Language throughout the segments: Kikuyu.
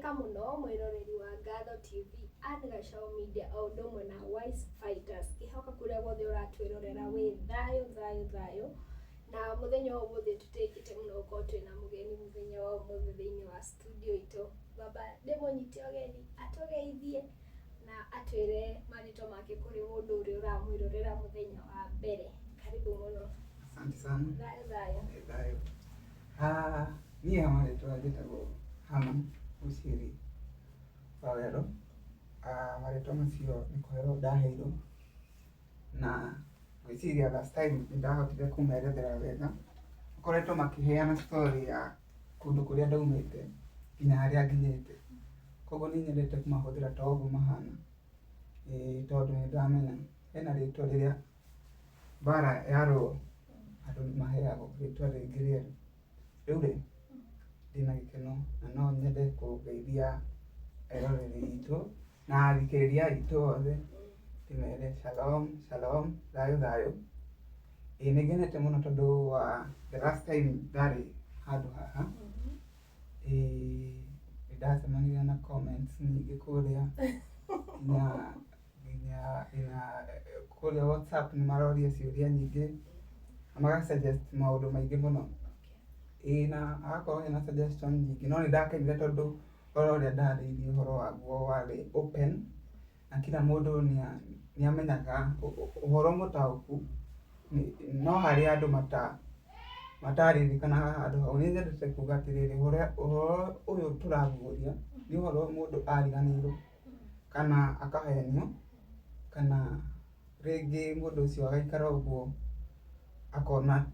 Geithĩka mũno mwĩroreri wa Ngatho TV and Gacau Media o ũndũ ũmwe na Wise Fighters. Ngĩhoka kũrĩa guothe ũratwĩrorera wĩ thayũ thayũ thayũ. Na mũthenya wa ũmũthĩ tũtĩkĩte mũno gũkorwo twĩna mũgeni mũthenya wa ũmũthĩ thĩinĩ wa studio itũ. Baba ndĩmũnyite ũgeni atũgeithie na atwĩre marĩtwa make kũrĩ mũndũ ũrĩa ũramwĩrorera mũthenya wa mbere. Karibu mũno. Asante sana. Thayũ thayũ. Thayũ. Ah, niĩ ha marĩtwa njĩtagwo Herman Mũciĩri Wawerũ. Ah, marĩtwa macio nĩ kũheo ndaheirwo na ngwĩciria last time nĩ ndahotire kũmerethera wega. Makoretwo makĩheana story ya kũndũ kũrĩa ndaumĩte nginya harĩa nginyĩte. Koguo nĩ nyendete kũmahũthĩra ta ũguo mahana, ĩĩ tondũ nĩ ndamenya hena rĩtwa rĩrĩa mbara yarũo andũ nĩ maheagwo rĩtwa rĩngĩ rĩerũ. Rĩu rĩ, ndĩna gĩkeno na no nyende kũgeithia eroreri aitũ na athikĩrĩria aitũ othe ndĩmere shalom shalom, thayũ thayũ. Ĩĩ nĩ ngenete mũno tondũ wa the last time ndarĩ handũ haha, ĩĩ nĩ ndacemanirie na comments nyingĩ kũrĩa nginya nginya nginya kũrĩa WhatsApp nĩ maroria ciũria nyingĩ na maga suggest maũndũ maingĩ mũno. Ĩĩ na hagakorwo hena suggestion nyingĩ no nĩ ndakenire tondũ ũhoro ũrĩa ndarĩirie ũhoro waguo warĩ open na kila mũndũ nĩ amenyaga ũhoro mũtaũku no harĩa andũ mataririkanaga handũ hau. Nĩ nyendete kuga atĩrĩrĩ, ũhoro ũyũ tũraguũria nĩ ũhoro mũndũ ariganĩirwo kana akahenio kana rĩngĩ mũndũ ũcio agaikara ũguo akona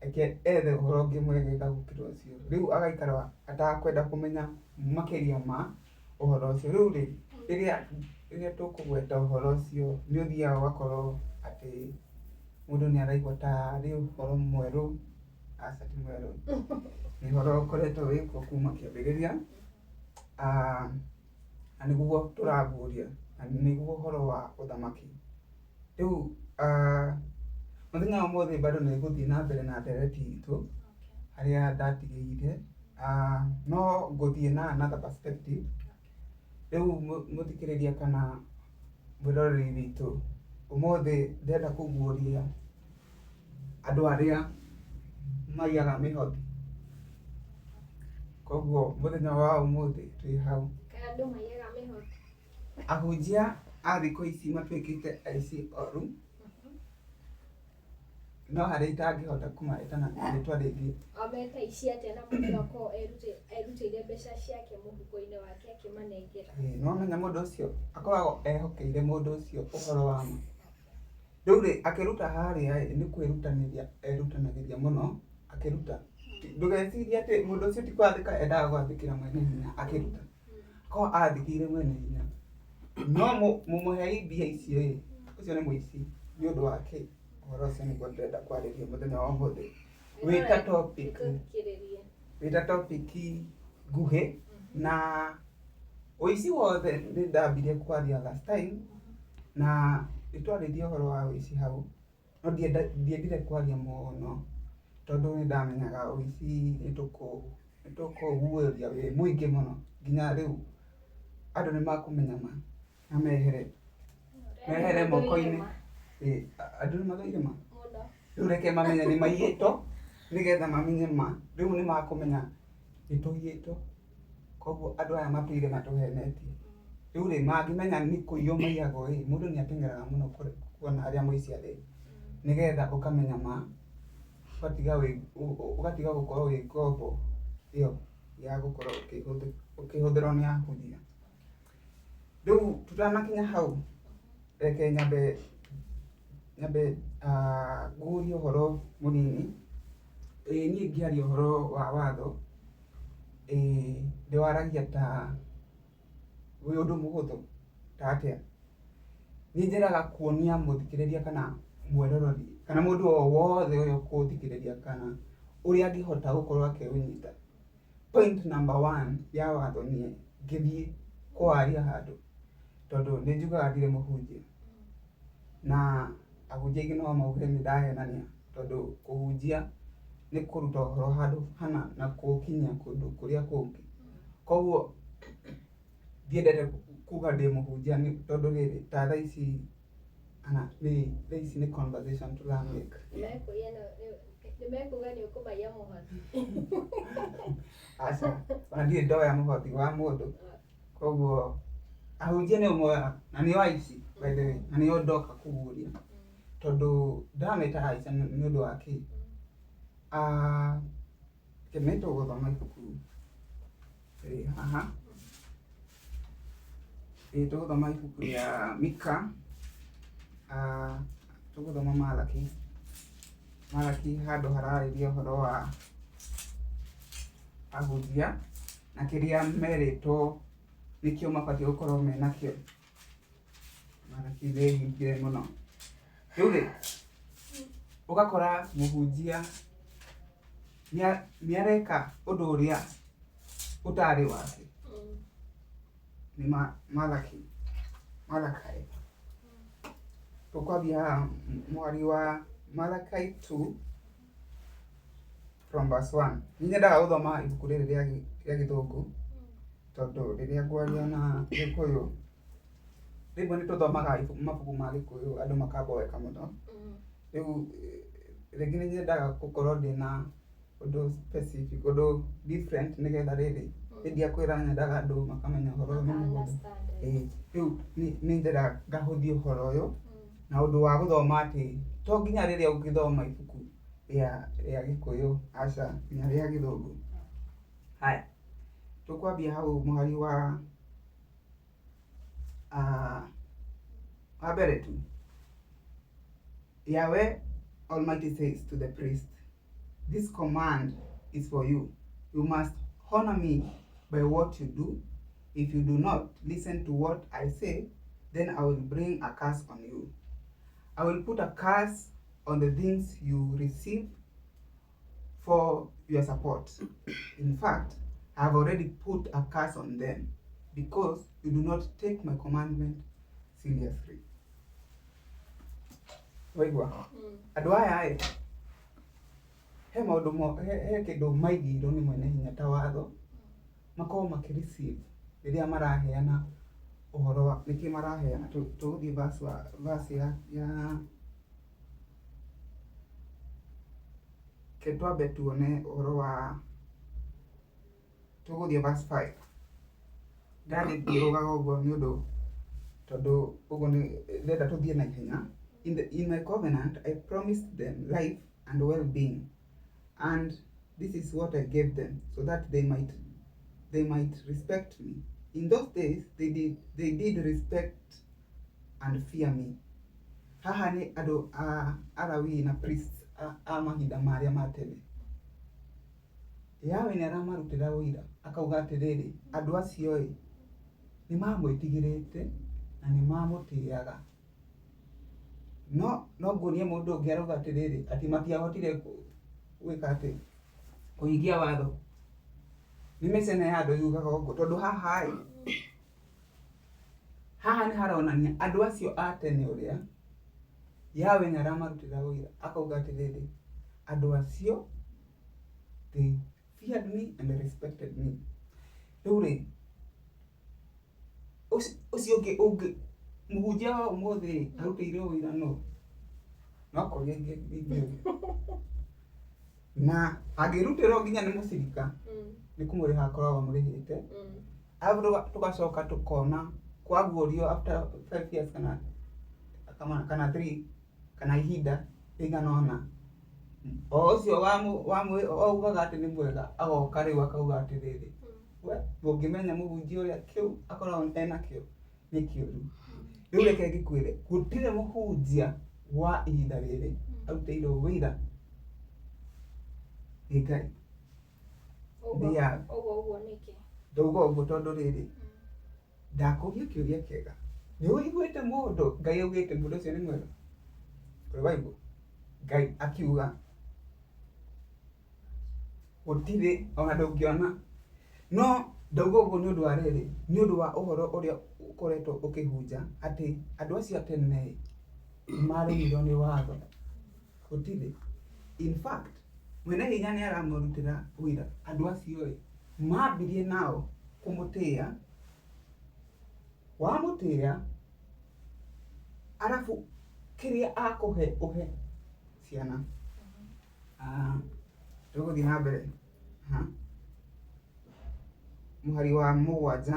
reke ethe ũhoro ũngĩ mwegega gũkĩra ũcio. Rĩu agaikara atakwenda kũmenya makĩria ma ũhoro ũcio. Rĩu rĩ, rĩrĩa tũkũgweta ũhoro ũcio nĩ ũthiaga ũgakorwo atĩ mũndũ nĩ araigua tarĩ ũhoro mwerũ, aca ti mwerũ, nĩ ũhoro ũkoretwo wĩkuo kuma kĩambĩrĩria, na nĩguo tũraguũria na nĩguo ũhoro wa ũthamaki. Rĩu mũthenya wa ũmũthĩ bado nĩ ngũthiĩ na mbere na ndereti itũ harĩa ndatigĩire, no ngũthiĩ na another perspective. Rĩu mũthikĩrĩria kana mwĩroreri witũ, ũmũthĩ ndĩrenda kũguũria andũ arĩa maiyaga mĩhothi. Koguo mũthenya wa ũmũthĩ twĩ hau. Kaĩ andũ maiyaga mĩhothi? Ahunjia a thikũ ici matuĩkĩte aici oru, no harĩa itangĩhota kũmeta na rĩtwa rĩngĩ. Wameta aici atĩa na mũndũ akorwo erutĩire mbeca ciake mũhuko-inĩ wake akĩmanengera? Ĩĩ nĩwamenya mũndũ ũcio akoragwo ehokeire mũndũ ũcio ũhoro wa ma. Rĩu rĩ, akĩruta harĩa ĩ, nĩ kwĩrutanĩria erutanagĩria mũno akĩruta. Ndũgecirie atĩ mũndũ ũcio ti gwathĩka endaga gwathĩkĩra mwene hinya akĩruta. Korwo athĩkĩire mwene hinya no mũmũhei mbia icio ĩ, ũcio nĩ mũici. Nĩ ũndũ wa kĩ? Ũhoro ũcio nĩguo ndĩrenda kwarĩria mũthenya wa ũmũthĩ. Wĩta topic, wĩta topic nguhĩ na ũici wothe nĩ ndambire kwaria last time na nĩ twarĩtie ũhoro wa ũici hau. No ndiendire kwaria mũno tondũ nĩ ndamenyaga ũici nĩ tũkũguũria wĩ mũingĩ mũno nginya rĩu andũ nĩ makũmenya ma na mehere, mehere moko-inĩ. Andũ nĩ mathũire ma? Rĩu reke mamenye nĩ maiyĩtwo nĩgetha mamenye ma. Rĩu nĩ makũmenya nĩ tũiyĩtwo koguo andũ aya matũire matũhenetie. Rĩu rĩ, mangĩmenya nĩ kũiywo maiyagwo ĩ, mũndũ nĩ ateng'eraga mũno kuona harĩa mũici arĩ, nĩgetha ũkamenya ma, ũgatiga gũkorwo wĩ ngombo ĩyo ya gũkorwo ũkĩhũthĩrwo nĩ ahũthia. Rĩu tũtanakinya hau, reke nyambe nyambe ngurie ũhoro mũnini. Ĩĩ niĩ ngĩaria ũhoro wa watho, ndĩwaragia ta wĩ ũndũ mũhũthũ ta atĩa? Nĩ njeraga kuonia mũthikĩrĩria kana mwĩroreri kana mũndũ o wothe ũrĩa ũkũthikĩrĩria kana ũrĩa angĩhota gũkorwo akĩũnyita. Point number one ya watho niĩ ngĩthiĩ kũwaria handũ, tondũ nĩ njugaga ndirĩ mũhunjia, na ahunjia aingĩ no mauge nĩ ndahenania, tondũ kũhunjia nĩ kũruta ũhoro handũ hana na kũũkinyia kũndũ kũrĩa kũngĩ. Koguo Ndiendete kuga ndĩ mũhunjia nĩ tondũ rĩrĩ ta thaa ici ana nĩ thaa ici nĩ conversation tũra make. Nĩmekũria nĩmekuga nĩ ũkũmaiya mũhothi. Aca, ona ndirĩ ndoya mũhothi wa mũndũ. Koguo ahunjia nĩo moyaga na nĩo aici by the way, na nĩo ndoka kũguũria tondũ ndameta aici nĩ ũndũ wa kĩ? Ah, nĩ tũgũthoma ibuku rĩ haha. Ĩ tũgũthoma ibuku rĩa Mika, ah, tũgũthoma Malaki. Malaki handũ hararĩria ũhoro wa ahunjia na kĩrĩa merĩtwo nĩkĩo mabatiĩ gũkorwo menakĩo. Malaki nĩ hingĩre mũno. Rĩu rĩ, ũgakora mũhunjia nĩ areka ũndũ ũrĩa ũtarĩ wake. Nĩ Malaki, Malakai. Tũkwambia haha mũhari wa Malachi 2 from verse 1. Nĩ nyendaga gũthoma ibuku rĩrĩ rĩa gĩthũngũ tondũ rĩrĩa ngwaria na gĩkũyũ rĩmwe nĩ tũthomaga mabuku ma gĩkũyũ andũ makamboeka mũno. Rĩu rĩngĩ nĩ nyendaga gũkorwo ndĩna ũndũ specific, ũndũ different nĩgetha rĩrĩ hĩndĩ ĩrĩa kwĩra nyendaga andũ makamenya ũhoro ũyũ nĩ mũhũthũ. Ĩĩ, rĩu nĩ nyendaga ngahũthia ũhoro ũyũ na ũndũ wa gũthoma atĩ to nginya rĩrĩa ũngĩthoma ibuku rĩa gĩkũyũ, aca, nginya rĩa gĩthũngũ. Haya, tũkwambia hau mũhari wa mbere tu. Yahweh Almighty says to the priest, "This command is for you. You must honor me by what you do. If you do not listen to what I say, then I will bring a curse on you. I will put a curse on the things you receive for your support. In fact, I have already put a curse on them because you do not take my commandment seriously." Waigua? Andũ aya ĩ, he maũndũ he kĩndũ maigĩirwo nĩ mwene hinya ta watho makorwo makĩ receive rĩrĩa maraheana ũhoro wa nĩkĩ maraheana. Tũgũthiĩ verse ya ke twambe tuone ũhoro wa tũgũthiĩ verse 5. Ndathiĩ ngĩrũgaga ũguo nĩ ũndũ tondũ ũguo nĩ ndĩrenda tũthiĩ na ihenya. In my covenant I promised them life and well-being, and this is what I gave them so that they might respect me. In those days they did respect and fear me. Haha nĩ andũ a Alawii na priests a mahinda marĩa ma tene. Yahweh nĩ aramarutĩra ũira akauga atĩrĩrĩ, andũ acio ĩ nĩ mamwĩtigĩrĩte na nĩ mamũtĩaga. No nguonie mũndũ ũngĩ arauga atĩrĩrĩ, atĩ matiahotire gwĩka atĩ kũhingia watho. Nĩ mĩcene ya andũ yugaga ũguo tondũ haha ĩ haha nĩ haronania andũ acio a tene ũrĩa Yahweh nĩ aramarutĩra ũira akauga atĩrĩrĩ, andũ acio they feared me and they respected me. Rĩu rĩ ũcio ũngĩ mũhunjia wa ũmũthĩ rĩ arutĩirwo ũira nũ? No kũria ingĩũria na angĩrutĩrwo nginya nĩ mũcirika nĩ kũmũrĩha akoragwo amũrĩhĩte. Arabu tũgacoka tũkona kwaguũrio after 5 years kana 3 kana ihinda rĩigana ũna, o ũcio waugaga atĩ nĩ mwega agoka rĩu akauga atĩrĩrĩ, we mũngĩmenya mũhunjia ũrĩa kĩu akoragwo enakĩo nĩ kĩũru. Rĩu reke ngĩkwĩre gũtirĩ mũhunjia wa ihinda rĩrĩ arutĩirwo wĩira nĩ Ngai. Thiaga. Ũguo nĩkĩ? Ndauga ũguo tondũ rĩrĩ ndakũria kĩũria kĩega, nĩ ũiguĩte mũndũ Ngai augĩte mũndũ ũcio nĩ mwega? Ũrĩ waigua Ngai akiuga? Gũtirĩ ona ndũngĩona. No ndauga ũguo nĩ ũndũ wa rĩrĩ, nĩ ũndũ wa ũhoro ũrĩa ũkoretwo ũkĩhunja atĩ andũ acio a tene nĩ maremirwo nĩ watho. Gũtirĩ. In fact, mwene hinya nĩ aramũrutĩra ũira andũ acio ĩ mambirie nao kũmũtĩĩa. Wamũtĩĩa arabu kĩrĩa akũhe ũhe ciana. Ah, tũgũthiĩ na mbere. Ha. Mũhari wa mũgwanja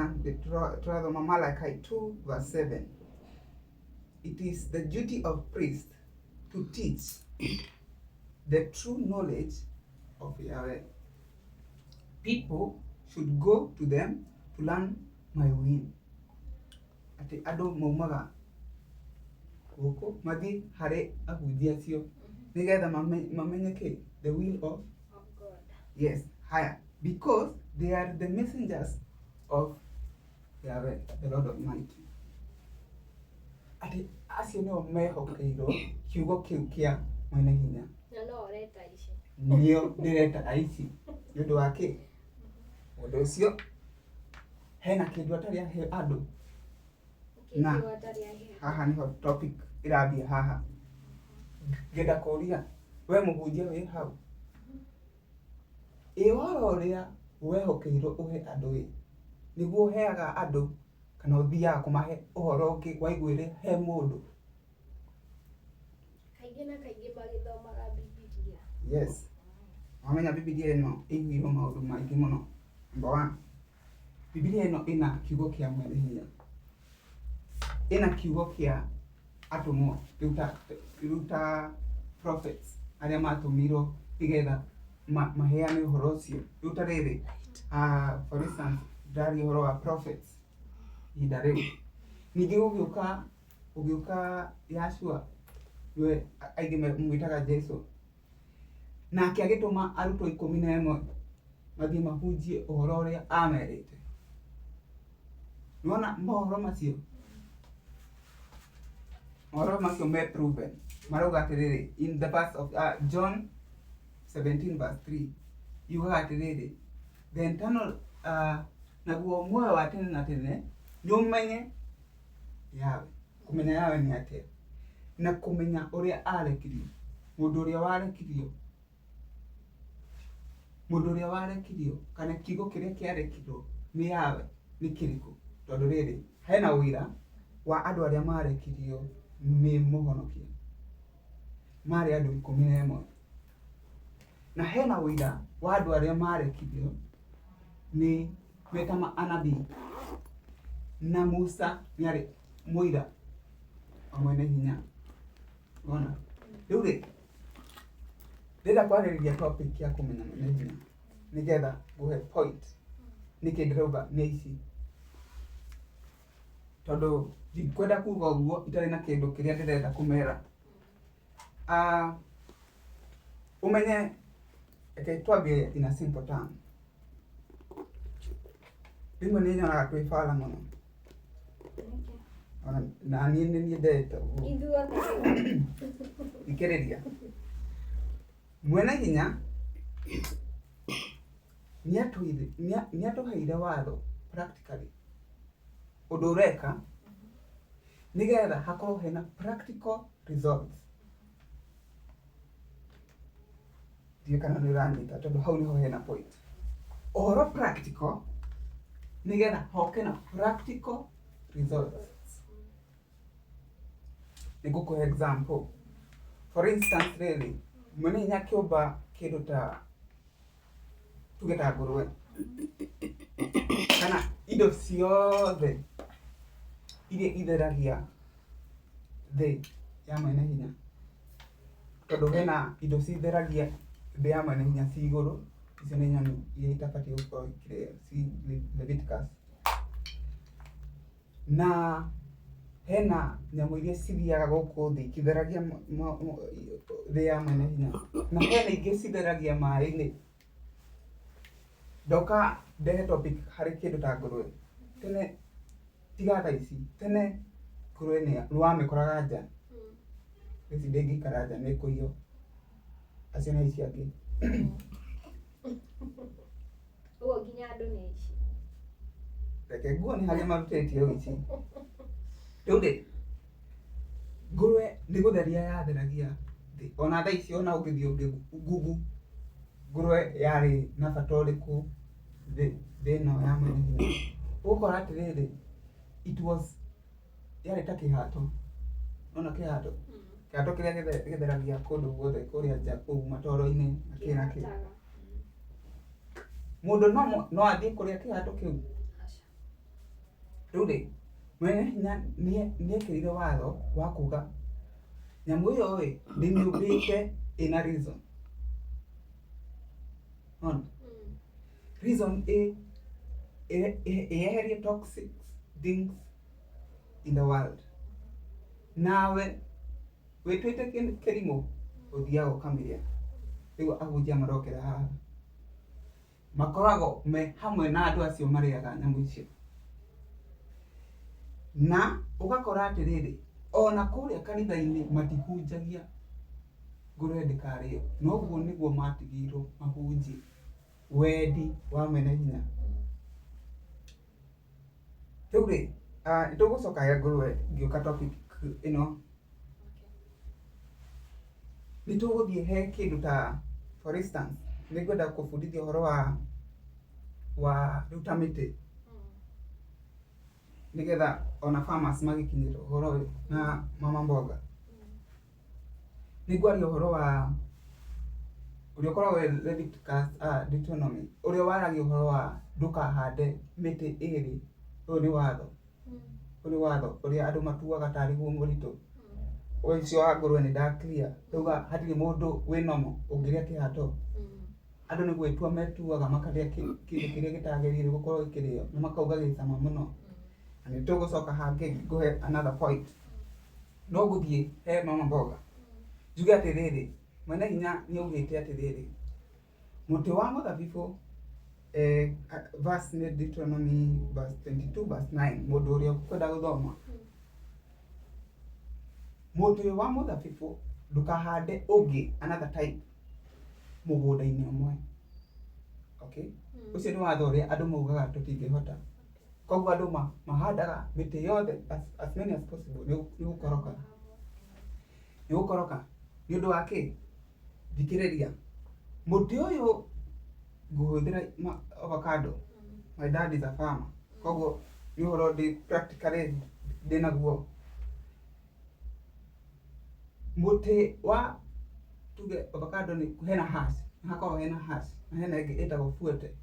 tũrathoma Malachi 2 verse 7. It is the duty of priest to teach the true knowledge of Yahweh. People should go to them to learn my will. Atĩ andũ maumaga gũkũ mathiĩ harĩ ahunjia acio nĩgetha mamenye kĩ? The will of Of God. Yes, haya. Because they are the messengers of Yahweh, the Lord Almighty. Atĩ acio nĩo mehokeirwo kiugo kĩu kĩa mwene hinya. Na no ũreta ici. Nĩo ndĩreta aici. Nĩ ũndũ wa kĩ? Mũndũ ũcio hena kĩndũ atarĩ ahe andũ. Na. Kĩndũ atarĩ ahe. Haha nĩho topic ĩrambia haha. Ngenda kũria we mũhunjia wĩ hau, ĩ ũhoro ũrĩa wehokeirwo ũhe andũ ĩ, nĩguo ũheaga andũ kana ũthiaga kũmahe ũhoro ũngĩ waiguĩre he mũndũ? Kaingĩ na kaingĩ magĩthomaga Bibilia. Yes. Wamenya Bibilia ĩno ĩiguirwo maũndũ maingĩ mũno. Number one, Bibilia ĩno ĩna kiugo kĩa mwene hinya, ĩna kiugo kĩa atũmwo, rĩu ta prophets arĩa matũmirwo nĩgetha maheane ũhoro ũcio. Rĩu ta rĩrĩ, for instance, ndĩraria ũhoro wa prophets ihinda rĩu. Ningĩ gũgĩũka Yahshua, nĩwe aingĩ mamwĩtaga Jesu, nake agĩtũma arutwo 11 mathiĩ mahunjie ũhoro ũrĩa amerite. Nĩwona mohoro macio? Mohoro macio me proven. Marauga atĩrĩrĩ, in the verse of John 17 verse 3, yugaga atĩrĩrĩ, the eternal, naguo muoyo wa tene na tene nĩ ũmenye Yahweh. Kũmenya Yahweh nĩ atĩa? Na kũmenya ũrĩa arekirio, mũndũ ũrĩa warekirio, mũndũ ũrĩa warekirio kana kiugo kĩrĩa kĩarekirwo nĩ Yahweh nĩ kĩrĩkũ? Tondũ rĩrĩ, hena ũira wa andũ arĩa marekirio nĩ mũhonokia, marĩ andũ 11, na hena ũira wa andũ arĩa marekirio nĩ meta anabii, na Musa nĩ arĩ mũira wa mwene hinya. Wona? Rĩu rĩ, ndĩrenda kwarĩrĩria topic ya kũmenya mwene hinya nĩgetha ngũhe point nĩkĩ ndĩrauga nĩ ici, tondũ ndikwenda kuga ũguo itarĩ na kĩndũ kĩrĩa ndĩrenda kũmera. Ũmenye, reke twambie in a simple term. Rĩmwe nĩ nyonaga twĩ bara mũno, ona na niĩ nĩ niĩ ndeta ũguo. Ithuothe. Thikĩrĩria, mwene hinya nĩatũheire watho practically ũndũ ũreka nĩgetha hakorwo hena practical results. Ndiũĩ kana nĩ ũranyita, tondũ hau nĩho hena point. Ũhoro practical nĩgetha hoke na practical results. Nĩ ngũkũhe example. For instance rĩrĩ, mwene hinya akĩũmba kĩndũ ta tuge ta ngũrwe kana indo ciothe iria itheragia thĩ ya mwene hinya, tondũ hena indo citheragia thĩ ya mwene hinya ci igũrũ, icio nĩ nyoni iria itabatiĩ gũkorwo ikĩrĩo, ci Leviticus, na hena nyamũ iria cithiaga gũkũ thĩ ikĩtheragia thĩ ya mwene hinya, na hena ingĩ citheragia maĩ-inĩ. Ndoka ndehe topic harĩ kĩndũ ta ngũrwe. Tene, tiga thaa ici, tene ngũrwe nĩ wamĩkoraga nja, thaa ici ndĩngĩikara nja, nĩ ĩkũiywo. Acio nĩ aici angĩ. Ũguo nginya andũ nĩ aici. Reke nguo nĩ harĩa marutĩtie ũici. Rĩu rĩ, ngũrwe nĩ gũtheria yatheragia thĩ. Ona thaa ici ona ũngĩthiĩ ũngĩ Google ngũrwe yarĩ na bata ũrĩkũ thĩ ĩno ya mwene hinya, ũgũkora atĩrĩrĩ, It was yarĩ ta kĩhato. Nona kĩhato? Kĩhato kĩrĩa gĩtheragia kũndũ guothe kũrĩa nja kũu matoro-inĩ na kĩ na kĩ. Kĩhataga. Mũndũ no athiĩ kũrĩa kĩhato kĩu. Aca. Rĩu rĩ, mwene hinya nĩekĩrire watho wa kuga nyamũ ĩyo ĩ ndĩmĩũmbĩte ĩna reason. Nona? Reason ĩyeherie toxic things in the world. Nawe wĩtuĩte kĩrimũ ũthiaga ũkamĩrĩa. Rĩu ahunjia marokĩra haha makoragwo me hamwe na andũ acio marĩaga nyamũ icio. Na ũgakora atĩrĩrĩ, ona kũrĩa kanitha-inĩ matihunjagia ngũrwe ndĩkarĩo. Noguo nĩguo matigĩirwo mahunjie wendi wa mwene hinya. Rĩu rĩ, nĩtũgũcoka he ngũrwe ngĩũka topic ĩno. Nĩ tũgũthiĩ he kĩndũ ta for instance, nĩ ngwenda kũbundithia ũhoro wa rĩu ta mĩtĩ nĩgetha ona farmers magĩkinyĩre ũhoro ũyũ na mama mboga. Nĩ ngwaria ũhoro wa ũrĩa ũkoragwo wĩ Leviticus, Deuteronomy, ũrĩa waragia ũhoro wa ndũkahande mĩtĩ ĩrĩ. Ũyũ nĩ watho. Ũyũ nĩ watho ũrĩa andũ matuaga tarĩ guo mũritũ. Ũcio wa ngũrwe nĩ nda clear. Ndauga hatirĩ mũndũ wĩ normal ũngĩrĩa kĩhato. Andũ nĩ gwĩtua metuaga makarĩa kĩndũ kĩrĩa gĩtagĩrĩire gũkorwo gĩkĩrĩo na makauga gĩ cama mũno. Na nĩ tũgũcoka hangĩ ngũhe another point. No ngũthiĩ he mama mboga njuge atĩrĩrĩ, mwene hinya nĩ augĩte atĩrĩrĩ, mũtĩ wa mũthabibũ verse nĩ Deuteronomy verse 22 verse 9 mũndũ ũrĩa ũkwenda gũthoma. Mũtĩ wa mũthabibũ ndũkahande ũngĩ another type mũgũnda-inĩ ũmwe. Okay? Ũcio nĩ watho ũrĩa andũ maugaga tũtingĩhota. Koguo andũ mahandaga mĩtĩ yothe as many as possible nĩ gũkoroka. Nĩ gũkoroka. Nĩ ũndũ wa kĩ? Thikĩrĩria. Mũtĩ ũyũ ngũhũthĩra avocado. My dad is a farmer. Koguo nĩ ũhoro ndĩ practically ndĩnaguo. Mũtĩ wa tuge avocado nĩ hena hass, nĩ hakoragwo hena hass na hena ĩngĩ ĩtagwo fuete.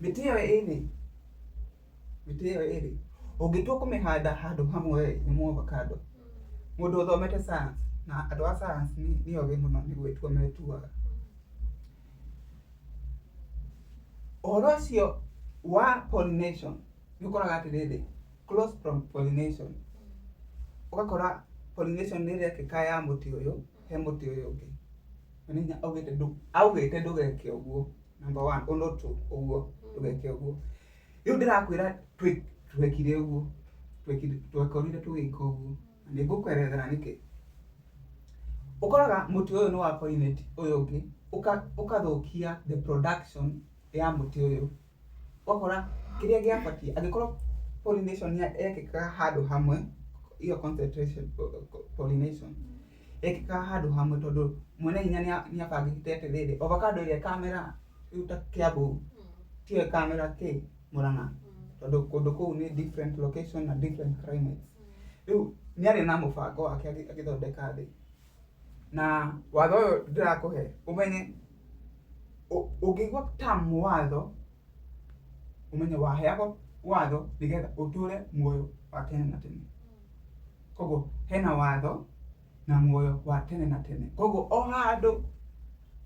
Mĩtĩ ĩyo ĩrĩ, mĩtĩ ĩyo ĩrĩ, ũngĩtua kũmĩhanda handũ hamwe ĩ, nĩ mũ avocado. Mũndũ ũthomete science na andũ a science nĩ ogĩ mũno nĩ gwĩtua metuaga. Ũhoro ũcio wa pollination nĩ ũkoraga atĩrĩrĩ, cross pollination, ũgakora pollination nĩ ĩrekĩka ya mũtĩ ũyũ he mũtĩ ũyũ ũngĩ. Na nĩ hinya augĩte augĩte ndũgeke ũguo number one, ũndũ tu ũguo ndũgeke ũguo. Rĩu ndĩrakwĩra twekire ũguo, twekorire tũgĩka ũguo, na nĩ ngũkwerethera nĩkĩ. Ũkoraga mũtĩ ũyũ nĩ wa pollinate ũyũ ũngĩ, ũkathũkia the production ya mũtĩ ũyũ. Ũgakora kĩrĩa gĩabatiĩ, angĩkorwo pollination yekĩkaga handũ hamwe, ĩyo concentration pollination, yekĩkaga handũ hamwe tondũ mwene hinya nĩ abangĩte atĩrĩrĩ, avocado ĩrĩa ĩkamera rĩu ta Kiambu, tiyo ĩkamera kĩ Murang'a, tondũ kũndũ kũu nĩ different location na different climates. Rĩu nĩ arĩ na mũbango wake agĩthondeka thĩ. Na watho ũyũ ndĩrakũhe ũmenye ũngĩigua term watho ũmenye waheagwo watho nĩgetha ũtũre muoyo wa tene na tene. Koguo hena watho na muoyo wa tene na tene. Koguo o handũ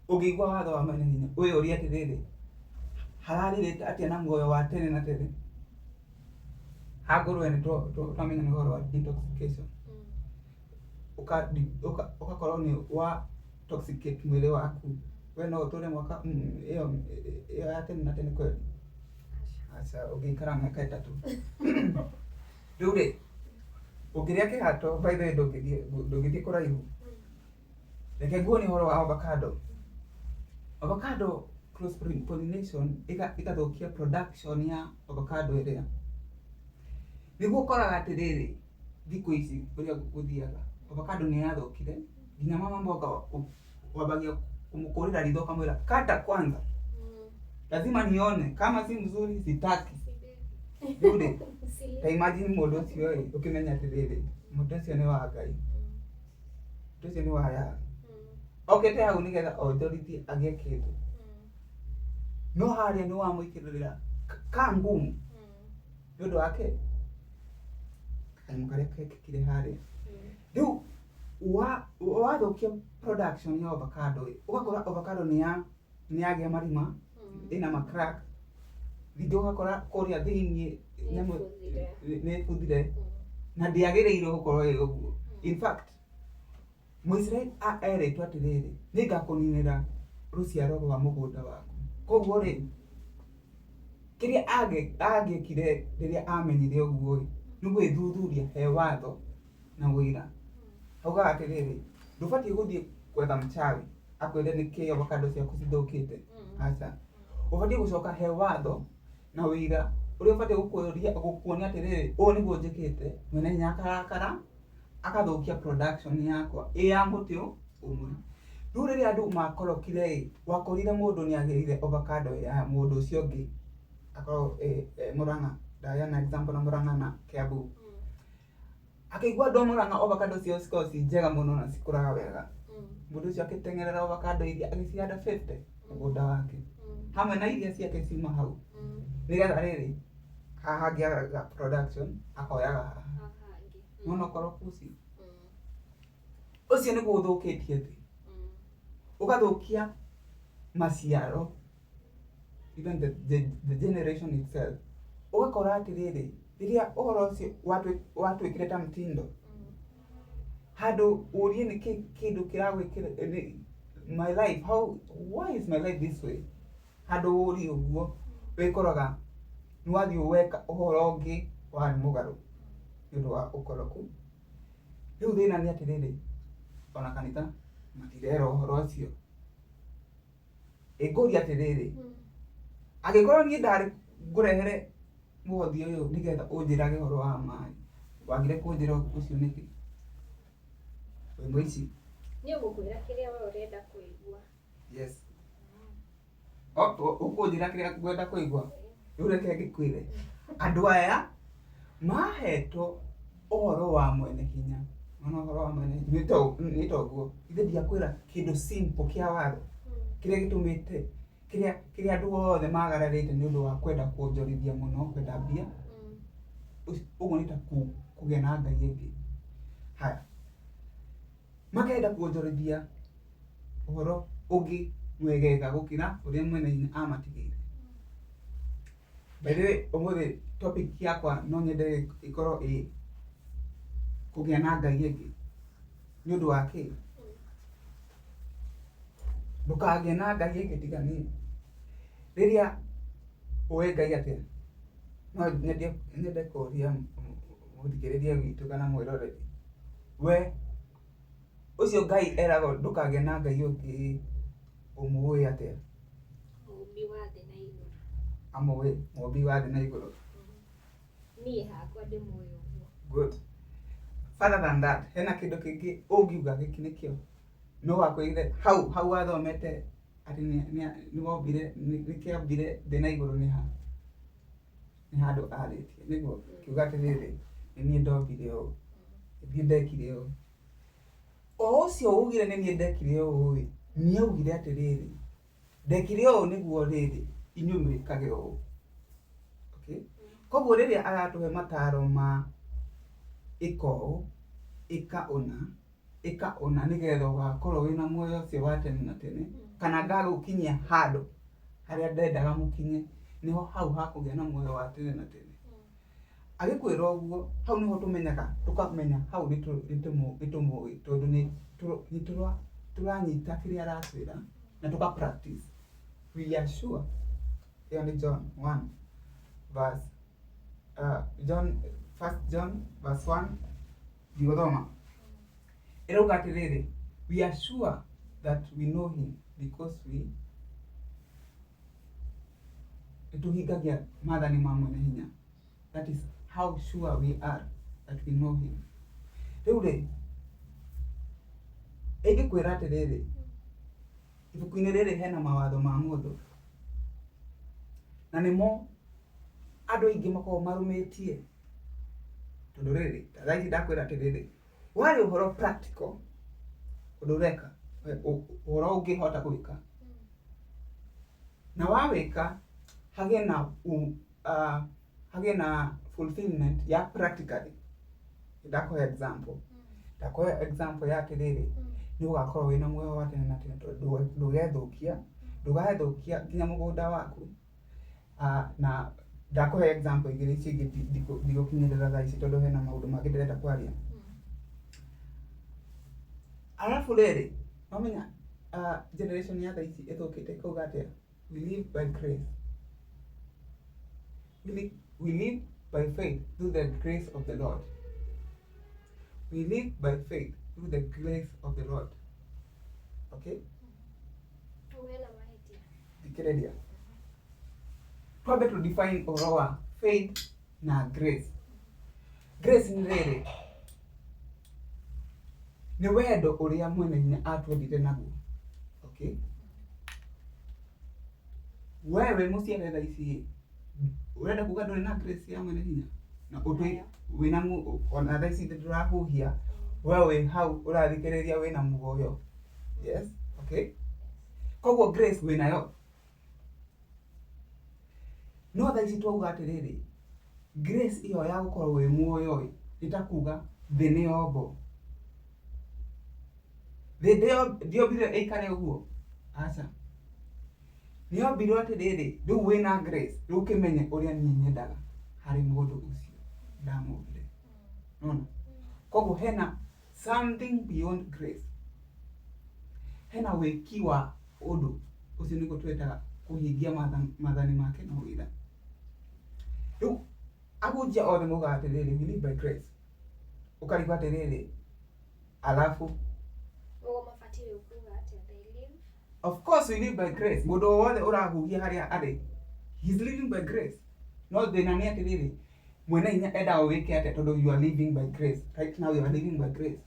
ũngĩigua watho wa mwene hinya wĩyũrie atĩrĩrĩ, hararĩrĩte atĩa na muoyo wa tene na tene? Ha ngũrwe nĩ twamenya nĩ ũhoro wa intoxication. Ũgakorwo nĩ wa toxicate mwĩrĩ waku. We no ũtũre mwaka ĩyo ĩyo ya tene na tene kweli? Aca, ũngĩikara mĩaka 3. Rĩu rĩ, ũngĩrĩa kĩhato by the way ndũngĩthiĩ kũraihu. Reke nguonie ũhoro wa avocado. Avocado cross pollination ĩgathũkia production ya avocado ĩrĩa. Nĩguo ũkoraga atĩrĩrĩ, thikũ ici ũrĩa gũthiaga, avocado nĩ yathũkire, nginya mama mboga wambagia kũmũkũrĩra ritho ũkamwĩra kata kwanza, lazima nione kama si mzuri sitaki. Rĩu rĩ, ta imagine mũndũ ũcio ĩ, ũkĩmenya atĩrĩrĩ, mũndũ ũcio nĩ wa Ngai, mũndũ ũcio nĩ wa Yahweh. Okĩte hau nĩgetha onjorithie agĩe kĩndũ. No harĩa nĩ wamũitĩrĩra ka ngumu nĩ ũndũ wa kĩ? Kanyamũ karĩa gekĩkire harĩa. Rĩu wathũkia production ya avocado ĩ, ũgakora avocado nĩ ya nĩ yagĩa marima, ĩna ma crack, ningĩ ũgakora kũrĩa thĩiniĩ nyamũ nĩ ĩbuthire na ndĩagĩrĩirwo gũkorwo ĩ ũguo. In fact, Mũisiraeli erĩtwo atĩrĩrĩ, nĩ ngakũninĩra rũciaro rwa mũgũnda waku. Koguo rĩ, kĩrĩa angĩekire rĩrĩa amenyire ũguo rĩ, nĩ gwĩthuthuria he watho na ũira. Augaga atĩrĩrĩ, ndũbatiĩ gũthiĩ gwetha mchawi akwĩre nĩkĩ avocado ciaku cithũkĩte, aca. Ũbatiĩ gũcoka he watho na ũira ũrĩa ũbatiĩ gũkũria gũkuonia atĩrĩrĩ, ũũ nĩguo njĩkĩte, mwene hinya akarakara, akathũkia production yakwa ĩ ya mũtĩ ũmwe. Rĩu rĩrĩa andũ makorokire ĩ, wakorire mũndũ nĩ agĩrire avocado ya mũndũ ũcio ũngĩ, akorwo ĩ Mũrang'a, ndaheana example na Mũrang'a na Kiambu. Akĩigua andũ a Mũrang'a avocado ciao cikoragwo ciĩ njega mũno na cikũraga wega. Mũndũ ũcio agĩteng'erera avocado iria agĩcihanda 50 mũgũnda wake, hamwe na iria ciake ciuma hau, nĩgetha rĩrĩ, haha hangĩaga production akoyaga haha. Nĩwona ũkoroku ũcio? Ũcio nĩguo ũthũkĩtie thĩ, ũgathũkia maciaro, even the generation itself. Ũgakora atĩrĩrĩ, rĩrĩa ũhoro ũcio watuĩkire ta mtindo, handũ ũrie nĩkĩ kĩndũ kĩragwĩkĩra my life, how, why is my life this way? Handũ ũrie ũguo, wĩkoraga nĩ wathiĩ weka ũhoro ũngĩ warĩ mũgarũ nĩ ũndũ wa ũkoroku. Rĩu thĩna nĩ atĩrĩrĩ, ona kanitha matirera ũhoro ũcio. Ĩngũria atĩrĩrĩ, angĩkorwo niĩ ndarĩ ngũrehere mũhothi ũyũ nĩgetha ũnjĩrage ũhoro wa maĩ, wagire kũnjĩra ũcio nĩkĩ? Wĩ mũici. Niĩ ngũkwĩra kĩrĩa we ũrenda kũigua. Yes. Ũkũnjĩra kĩrĩa ngwenda kũigua? Rĩu reke ngĩkwĩre. Andũ aya mahetwo ũhoro wa mwene hinya. Nĩwona ũhoro wa mwene hinya? Nĩ ta ũguo. Ithe ndiakwĩra kĩndũ simple kĩa watho kĩrĩa gĩtũmĩte kĩrĩa kĩrĩa andũ othe magararĩte nĩ ũndũ wa kwenda kuonjorithia mũno, kwenda mbia. Ũguo nĩ ta kũgĩa na ngai ĩngĩ. Haya. Makenda kuonjorithia ũhoro ũngĩ mwegega gũkĩra ũrĩa mwene hinya amatigĩire. By the way, ũmũthĩ topic yakwa no nyende ĩkorwo ĩ kũgĩa na ngai ĩngĩ. Nĩ ũndũ wa kĩ? Ndũkagĩe na ngai ĩngĩ tiga niĩ. Rĩrĩa ũĩ Ngai atĩa? No nyende kũria mũthikĩrĩria witũ kana mwĩroreri, we ũcio Ngai eragwo ndũkagĩe na Ngai ũngĩ ũmũĩ atĩa? Mũmbi wa thĩ na igũrũ. Amũĩ mũmbi wa thĩ na igũrũ. Niĩ hakwa ndĩmũĩ ũguo. Good. Further than that, hena kĩndũ kĩngĩ ũngiuga gĩkĩ nĩkĩo no wakwĩrire hau hau wathomete atĩ nĩ wombire nĩkĩombire thĩ na igũrũ nĩ ha? Nĩ handũ arĩtie nĩguo kiuga atĩrĩrĩ, nĩ niĩ ndombire ũũ, nĩ niĩ ndekire ũũ. O ũcio ugire nĩ niĩ ndekire ũũ ĩ, nĩ augire atĩrĩrĩ, ndekire ũũ nĩguo rĩrĩ inyuĩ mwĩkage ũũ. Okay? Koguo rĩrĩa aratũhe mataro ma ĩka ũũ, ĩka ũna, ĩka ũna nĩgetha ũgakorwo wĩna muoyo ũcio wa tene na tene, kana ngagũkinyia handũ harĩa ndendaga mũkinye, nĩho hau ha kũgĩa na muoyo wa tene na tene. Agĩkwĩra ũguo, hau nĩho tũmenyaga, tũkamenya hau nĩ tũmũĩ tondũ nĩ tũranyita kĩrĩa aratwĩra na tũka practice. We are sure. Ĩyo nĩ John 1 verse John, first John verse 1 ndigũthoma. Ĩrauga atĩrĩrĩ, we are sure that we know him because we nĩtũhingagia maathani ma mwene hinya. That is how sure we are that we know him. Rĩu rĩ, ingĩkwĩra atĩrĩrĩ, ibuku-inĩ rĩrĩ hena mawatho ma mũndũ, na nĩmo Andũ aingĩ makoragwo marũmĩtie. Tondũ rĩrĩ, ta thaa ici ndakwĩra atĩrĩrĩ, warĩ ũhoro practical, ũndũ ũreka, ũhoro ũngĩhota gwĩka. Na wawĩka, hagĩe na hagĩe na fulfillment ya practically. Ndakũhe example. Ndakũhe example ya atĩrĩrĩ, nĩ ũgakorwo wĩna muoyo wa tene na tene tondũ ndũgethũkia, ndũgathũkia nginya mũgũnda waku. Na ndakũhe example igĩrĩ icio ingĩ ndigũkinyĩrĩra thaa ici tondũ hena maũndũ mangĩ ndĩrenda kwaria. Arabu rĩrĩ, wamenya generation ya thaa ici ĩthũkĩte ĩkauga atĩa? We live by grace. We live by faith through the grace of the Lord. We live by faith through the grace of the Lord. Okay? Hau hena mahĩtia. Thikĩrĩria. Twambe to define ũhoro wa faith na grace. Grace nĩ rĩrĩ, nĩ wendo ũrĩa mwene hinya atwendire naguo. Okay? We wĩ mũciare thaa ici, ũrenda kuga ndũrĩ na grace ya mwene hinya? Na ũtwĩ wĩna ona thaa ici ndũrahuhia, we wĩ hau ũrathikĩrĩria wĩna muoyo. Yes? Okay? Koguo grace wĩnayo. No thaa ici twauga atĩrĩrĩ, grace ĩyo ya gũkorwo wĩ muoyo ĩ, nĩ ta kuga thĩ nĩ yombwo. Thĩ ndĩombirwo ĩikare ũguo? Aca. Nĩ yombirwo atĩrĩrĩ, rĩu wĩna grace, rĩu kĩmenye ũrĩa niĩ nyendaga harĩ mũndũ ũcio ndamũmbire. Nĩwona? Koguo hena something beyond grace. Hena wĩki wa ũndũ ũcio nĩguo twĩtaga kũhingia maathani make na ũira. Rĩu ahunjia othe maugaga atĩrĩrĩ, we live by grace. Ũkarigwo atĩrĩrĩ, alafu Ũguo mabatiĩ rĩu kuga atĩa? They live Of course we live by grace. Mũndũ o wothe ũrahuhia harĩa arĩ, he is living by grace. No thĩna nĩ atĩrĩrĩ, mwene hinya endaga wĩke atĩa tondũ you are living by grace. Right now you are living by grace.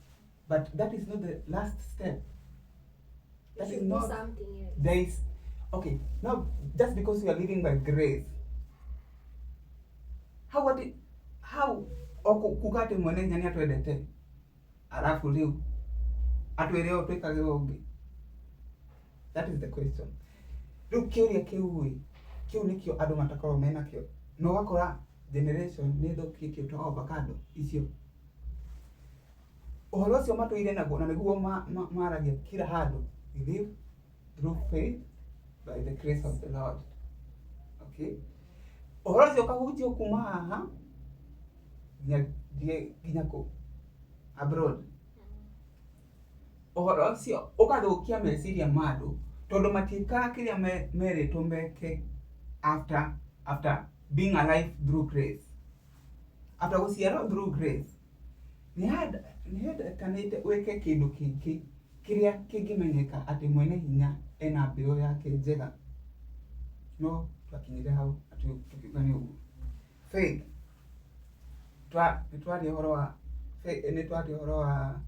But that is not the last step. You That is should do not something else. There is, okay, now just because you are living by grace, how what it, how o kuga atĩ mwene hinya nĩ atwendete, alafu rĩu atwĩre ũũ twĩkage ũũ ũngĩ. That is the question. Rĩu kĩũria kĩu ĩ, kĩu nĩkĩo andũ matakoragwo menakĩo. Na ũgakora generation nĩ ĩthũkĩtio ta avocado icio. Ũhoro ũcio matũire naguo na nĩguo maragia kila handũ. We live through faith by the grace of the Lord. Okay? Ũhoro ũcio ũkahunjio kuma haha nginya kũ? Abroad. Ũhoro ũcio ũgathũkia meciria ma andũ tondũ matiĩkaga kĩrĩa merĩtwo meke after being alive through grace. After gũciarwo through grace, nĩ hendekanĩte wĩke kĩndũ kĩngĩ kĩrĩa kĩngĩmenyeka atĩ mwene hinya ena mbeũ yake njega. No twakinyire hau tũkiuga nĩ ũguo. Faith. Nĩ twaria ũhoro wa faith, nĩ twaria ũhoro wa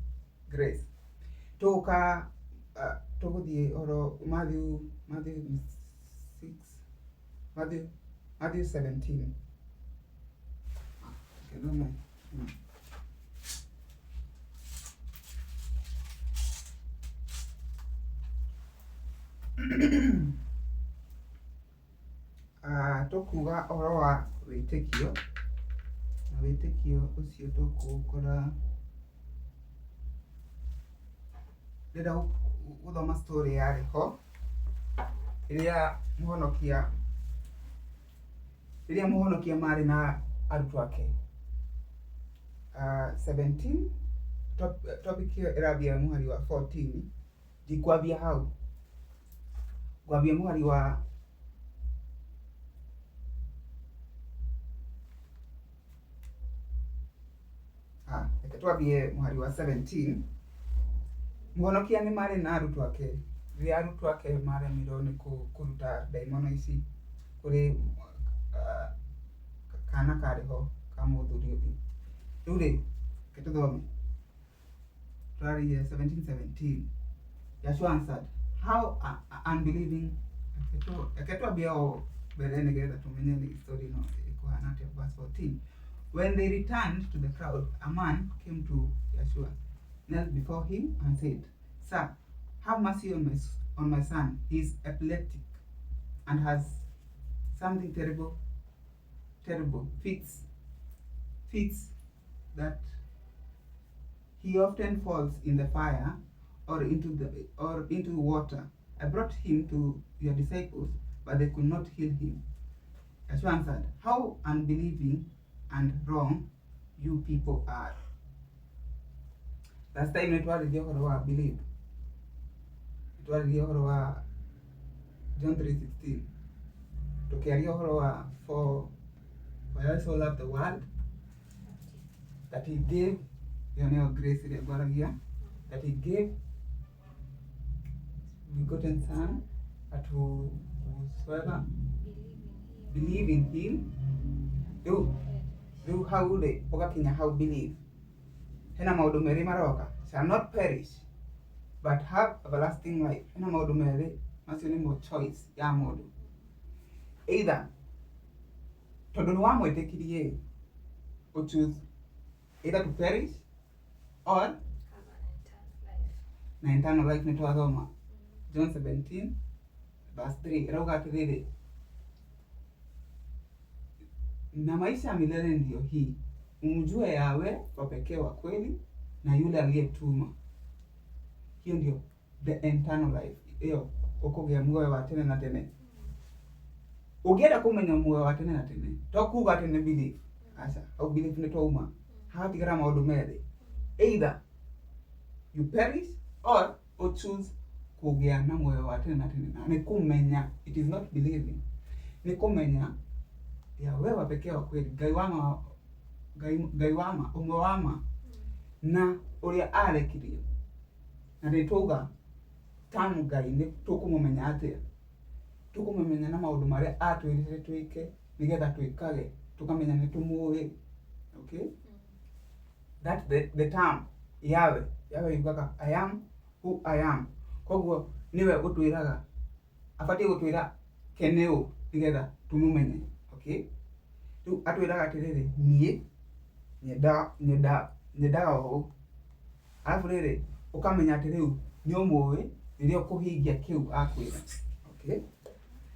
grace. Tũgũka tũgũthiĩ ũhoro Matthew 6, Matthew 17. Kĩthome. Tũkuga ũhoro wa wĩtĩkio, na wĩtĩkio ũcio tũkũũkora, ndĩrenda gũthoma story yarĩ ho, rĩrĩa mũhonokia marĩ na arutwo ake. 17 topic ĩyo ĩrambia mũhari wa 14, ndikwambia hau, ngwambia mũhari wa reke twambie mũhari wa 17. Mũhonokia nĩ marĩ na arutwo ake, rĩrĩa arutwo ake maremirwo nĩ kũruta ndaimono ici kũrĩ kana karĩ ho ka mũthuri ũngĩ. Rĩu rĩ, reke tũthome. Tũrarĩire 17:17. Yeshua answered, how unbelieving. Reke twambie o mbere nĩgetha tũmenye nĩ story ĩno ĩkũhana. 17. When they returned to the crowd, a man came to Yeshua, knelt before him and said, "Sir, have mercy on my son. He is epileptic and has something terrible, terrible fits that he often falls in the fire or into water. I brought him to your disciples, but they could not heal him." Yeshua answered, "How unbelieving and wrong you people are." Last time nĩtwarĩria ũhoro wa believe, nĩtwarĩria ũhoro wa John 3:16, tũkĩaria ũhoro wa for God so loved the world that he gave, ĩyo nĩyo grace ĩrĩa ngwaragia, that he gave begotten son, that whosoever believe in him believe in him. Rĩu hau rĩ, ũgakinya hau believe, hena maũndũ merĩ maroka: shall not perish but have everlasting life. Hena maũndũ merĩ macio nĩmo choice ya mũndũ, either tondũ nĩ wamwĩtĩkirie, ũ choose either to perish or have an eternal life. Na eternal life nĩ twathoma John 17 verse 3, ĩrauga atĩrĩrĩ, "Na maisha ya milele ndiyo hii, umjue Yawe wa pekee wa kweli na yule aliyetuma." Hiyo ndio the eternal life, ĩyo ũkũgĩa muoyo wa tene na tene. Ũngĩenda kũmenya muoyo wa tene na tene, to kuga atĩ nĩ believe, aca, hau believe nĩ twauma, hagatigara maũndũ merĩ: either you perish or ũ choose kũgĩa na muoyo wa tene na tene. Na nĩ kũmenya, it is not believing, nĩ kũmenya Yahweh wa pekee wa kweli, Ngai wa ma, Ngai wa ma, ũmwe wa ma, na ũrĩa arekirie. Na nĩ twauga tamu Ngai nĩ tũkũmũmenya atĩa? Tũkũmũmenya na maũndũ marĩa atwĩrire twĩke nĩgetha twĩkage, tũkamenya nĩ tũmũĩ. Okay, that the term Yahweh, Yahweh yugaga "I am who I am". Koguo nĩwe ũtwĩraga, abatiĩ gũtwĩra kene ũ nĩgetha tũmũmenye. Okay, rĩu atwĩraga atĩrĩrĩ, niĩ nyendaga ũũ, arabu rĩrĩ ũkamenya atĩ rĩu nĩ ũmũĩ rĩrĩa ũkũhingia kĩu akwĩra. Okay,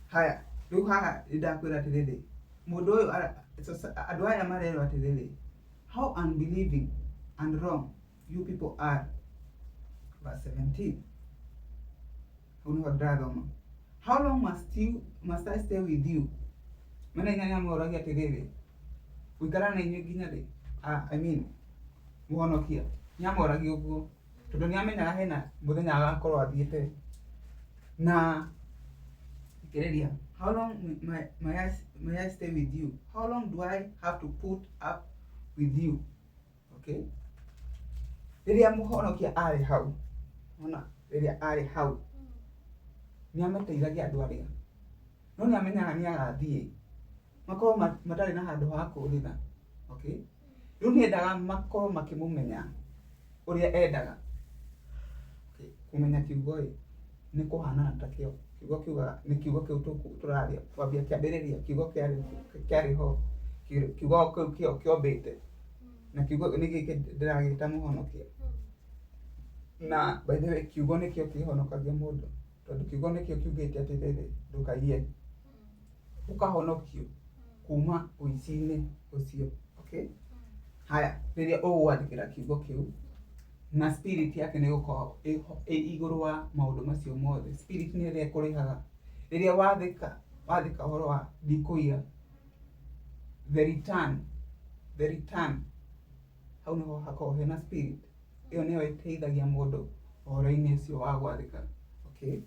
haya, rĩu haha nĩndakwĩra atĩrĩrĩ, mũndũ ũyũ andũ aya marerwo atĩrĩrĩ, "How unbelieving and wrong you people are." Verse 17, hau nĩho ndĩrathoma. "How long must I stay with you?" Mena inya nĩamoragia atĩrĩrĩ, gũikara na inyuĩ nginya rĩ? Ah, I mean, mũhonokia nĩamoragia ũguo tondũ nĩamenyaga hena mũthenya agakorwo athiĩte na thikĩrĩria. "How long may I stay with you? How long do I have to put up with you?" Okay, rĩrĩa mũhonokia arĩ hau, ona rĩrĩa arĩ hau nĩamateithagia andũ arĩa, no nĩamenyaga nĩagathiĩ makorwo matarĩ na handũ ha kũũrĩra. Okay, rĩu nĩendaga makorwo makĩmũmenya ũrĩa endaga. Okay, kũmenya kiugo ĩ nĩ kũhanana ta kĩo kiugo kiugaga, nĩ kiugo kĩu tũraria kwambia kĩambĩrĩria, kiugo kĩarĩ ho, kiugo kĩu kĩo kĩombĩte, na kiugo nĩ gĩkĩ ndĩragĩta mũhonokia. Na by the way, kiugo nĩkĩo kĩhonokagia mũndũ, tondũ kiugo nĩkĩo kiugĩte atĩrĩrĩ, ndũkaiye, ũkahonokio kuma ũici-inĩ ũcio. Okay, haya, rĩrĩa ũgwathĩkĩra kiugo kĩu na spirit yake nĩ ĩgũkorwo ĩ igũrũ wa maũndũ macio mothe. Spirit nĩ ĩrĩa ĩkũrĩhaga rĩrĩa wathĩka ũhoro wa ndikũiya. The return, hau nĩho hakoragwo hena spirit, ĩyo nĩyo ĩteithagia mũndũ ũhoro-inĩ ũcio wa gwathĩka. Okay,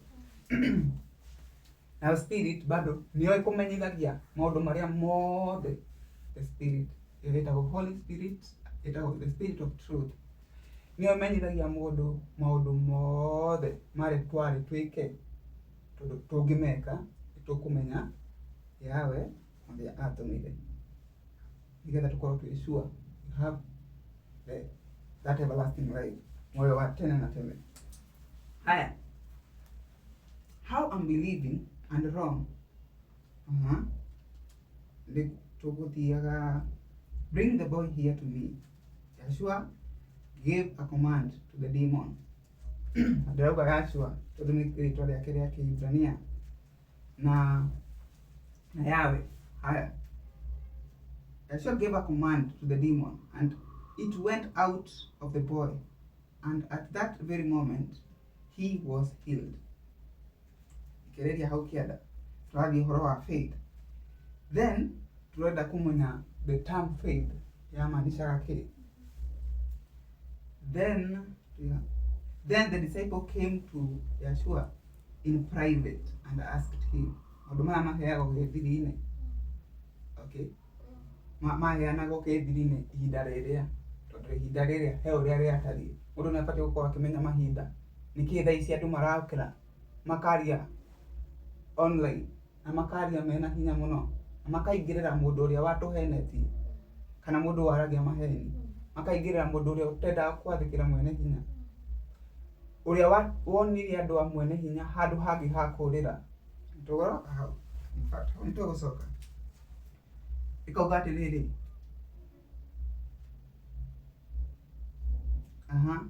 nayo spirit bado nĩyo ĩkũmenyithagia maũndũ marĩa mothe. The spirit ĩyo ĩtagwo Holy Spirit, ĩtagwo the spirit of truth, nĩyo ĩmenyithagia mũndũ maũndũ mothe marĩa twarĩ twĩke, tondũ tũngĩmeka nĩtũkũmenya Yahweh ũrĩa atũmire, nĩgetha tũkorwo twĩ sure we have that everlasting life, muoyo wa tene na tene. Haya, "How unbelieving and wrong." Nĩ tũgũthiaga Bring the boy here to me. Yahshua gave a command to the demon. Ndĩrauga Yahshua tondũ nĩ rĩtwa rĩake rĩa Kĩhibrania na Yahweh. Haya. Yahshua gave a command to the demon, and it went out of the boy, and at that very moment he was healed. Ikereria hau kĩanda tũrathiĩ ũhoro wa faith. Then tũrenda kũmenya the term faith yamaanishaga kĩ. Then, yeah. Then the disciple came to Yeshua in private and asked him. Maũndũ maya maheagwo gĩthiri-inĩ. Okay. Maheanagwo gĩthiri-inĩ ihinda rĩrĩa, tondũ ihinda rĩrĩa he ũrĩa rĩatariĩ. Mũndũ nĩ abatiĩ gũkorwo akĩmenya mahinda. Nĩkĩ thaa ici andũ marokĩra makaria online na makaria mena hinya mũno na makaingĩrĩra mũndũ ũrĩa watũhenetie kana mũndũ waragia maheni, makaingĩrĩra mũndũ ũrĩa ũtendaga gwathĩkĩra mwene hinya, ũrĩa wonirie andũ a mwene hinya handũ hangĩ ha kũrĩra. Tũgũroka hau. In fact, hau nĩtũgũcoka. Ĩkauga atĩrĩrĩ, aha,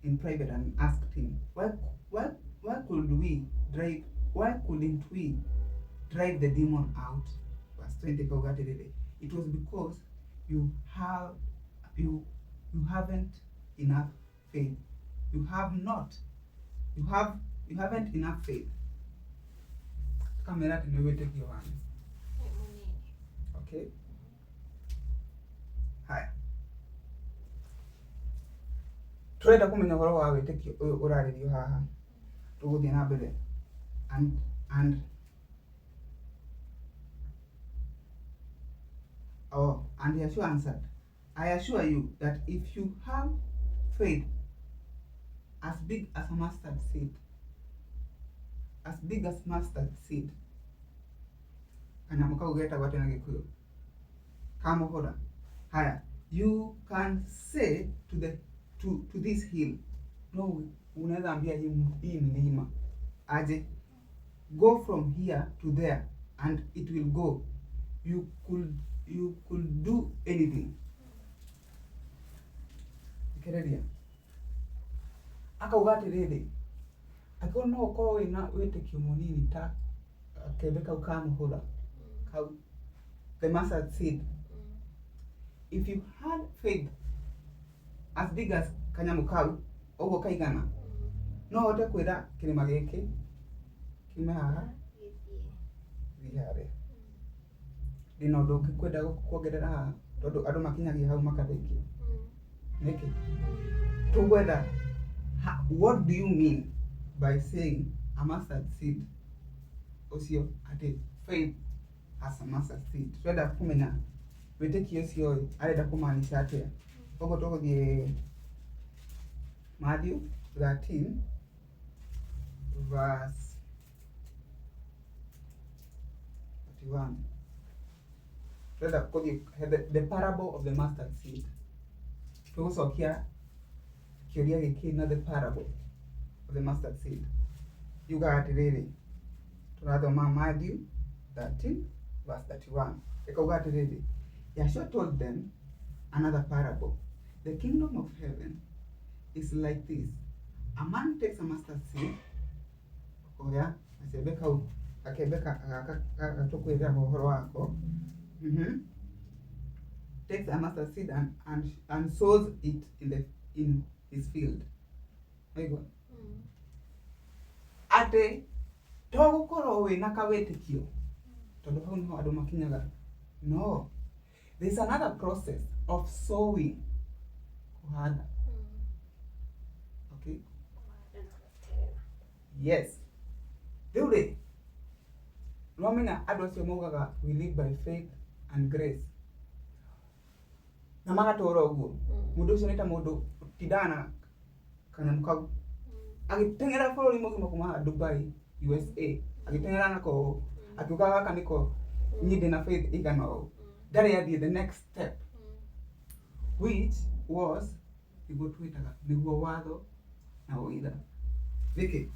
in private and asked him, why could we drive, why couldn't we drive the demon out? Verse 20 ĩkauga atĩrĩrĩ, it was because you haven't enough faith. You have not, you have, you haven't enough faith. Kamera atĩ nĩ wĩtĩkio wanyu. Nĩ mũnini. Okay. Haya. Tũrenda kũmenya ũhoro wa wĩtĩkio ũyũ ũrarĩrio haha. Tũgũthiĩ na mbere. And oh, and Yeshua answered, I assure you that if you have faith as big as a mustard seed, as big as mustard seed, kanyamũ kau getagwo atĩa na Gĩkũyũ? Kamũhũra. Haya, you can say to this hill, no, unaweza ambia hii mlima aje, go from here to there and it will go. You could do anything. Thikĩrĩria, akauga atĩrĩrĩ, angĩkorwo no ũkorwo wĩna wĩtĩkio mũnini ta kembe kau ka mũhũra kau, the mustard seed, if you had faith as big as kanyamũ kau ũguo kaigana, no ũhote kwĩra kĩrĩma gĩkĩ kiume haha Gĩthiĩ. Thiĩ harĩa. Ndĩna ũndũ ũngĩ kwenda kuongerera haha, tondũ andũ makinyagia hau makarĩkia. Nĩkĩ tũgwetha what do you mean by saying a mustard seed, ũcio atĩ faith as a mustard seed? Twenda kũmenya wĩtĩkio ũcio ĩ arenda kũmaanisha atĩa. Koguo tũgũthiĩ Matthew 13 verse 31. Twenda kũthiĩ the parable of the mustard seed. Tũgũcokia kĩũria gĩkĩ na the parable of the mustard seed. Yugaga atĩrĩrĩ, tũrathoma Matthew 13 verse 31, ĩkauga atĩrĩrĩ, Yahshua told them another parable. The kingdom of heaven is like this. A man takes a mustard seed, oya gacembe kau, gakembe gaka gaka tũkwĩraga ũhoro wako, takes a mustard seed and sows it in his field. Waigua? Atĩ to gũkorwo wĩna kawĩtĩkio, tondũ hau niho andũ makinyaga. No, there is another process of sowing, kũhanda. Okay. Kũhanda na gweterera. Yes. Rĩu rĩ, nĩwamenya andũ acio maugaga we live by faith and grace na magatũra ũguo, mũndũ ũcio nĩ ta mũndũ ũtindaga na kanyamũ kau agĩteng'era bũrũri mũgima kuma Dubai, USA, agĩteng'era nako akiuga gaka nĩko niĩ ndĩna faith ĩigana ũũ. Ndarĩ athiĩ the next step, which was nĩguo twĩtaga nĩguo watho na ũira. Nĩkĩ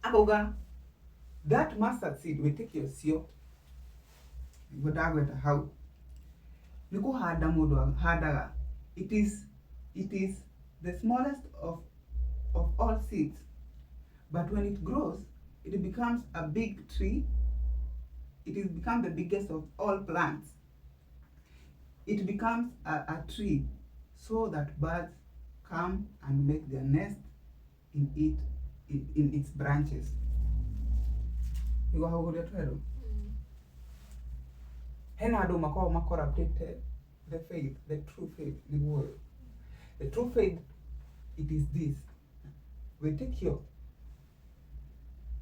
akauga that mustard seed, wĩtĩkio ũcio nĩguo ndagweta hau. Nĩ kũhanda mũndũ ahandaga. It is the smallest of all seeds, but when it grows it becomes a big tree. It is become the biggest of all plants. It becomes a tree so that birds come and make their nest in it in its branches. Nĩguo hau ũrĩa twerwo. Hena andũ makoragwo macorruptĩte the faith, the true faith. Nĩguo ũyũ the true faith, it is this wĩtĩkio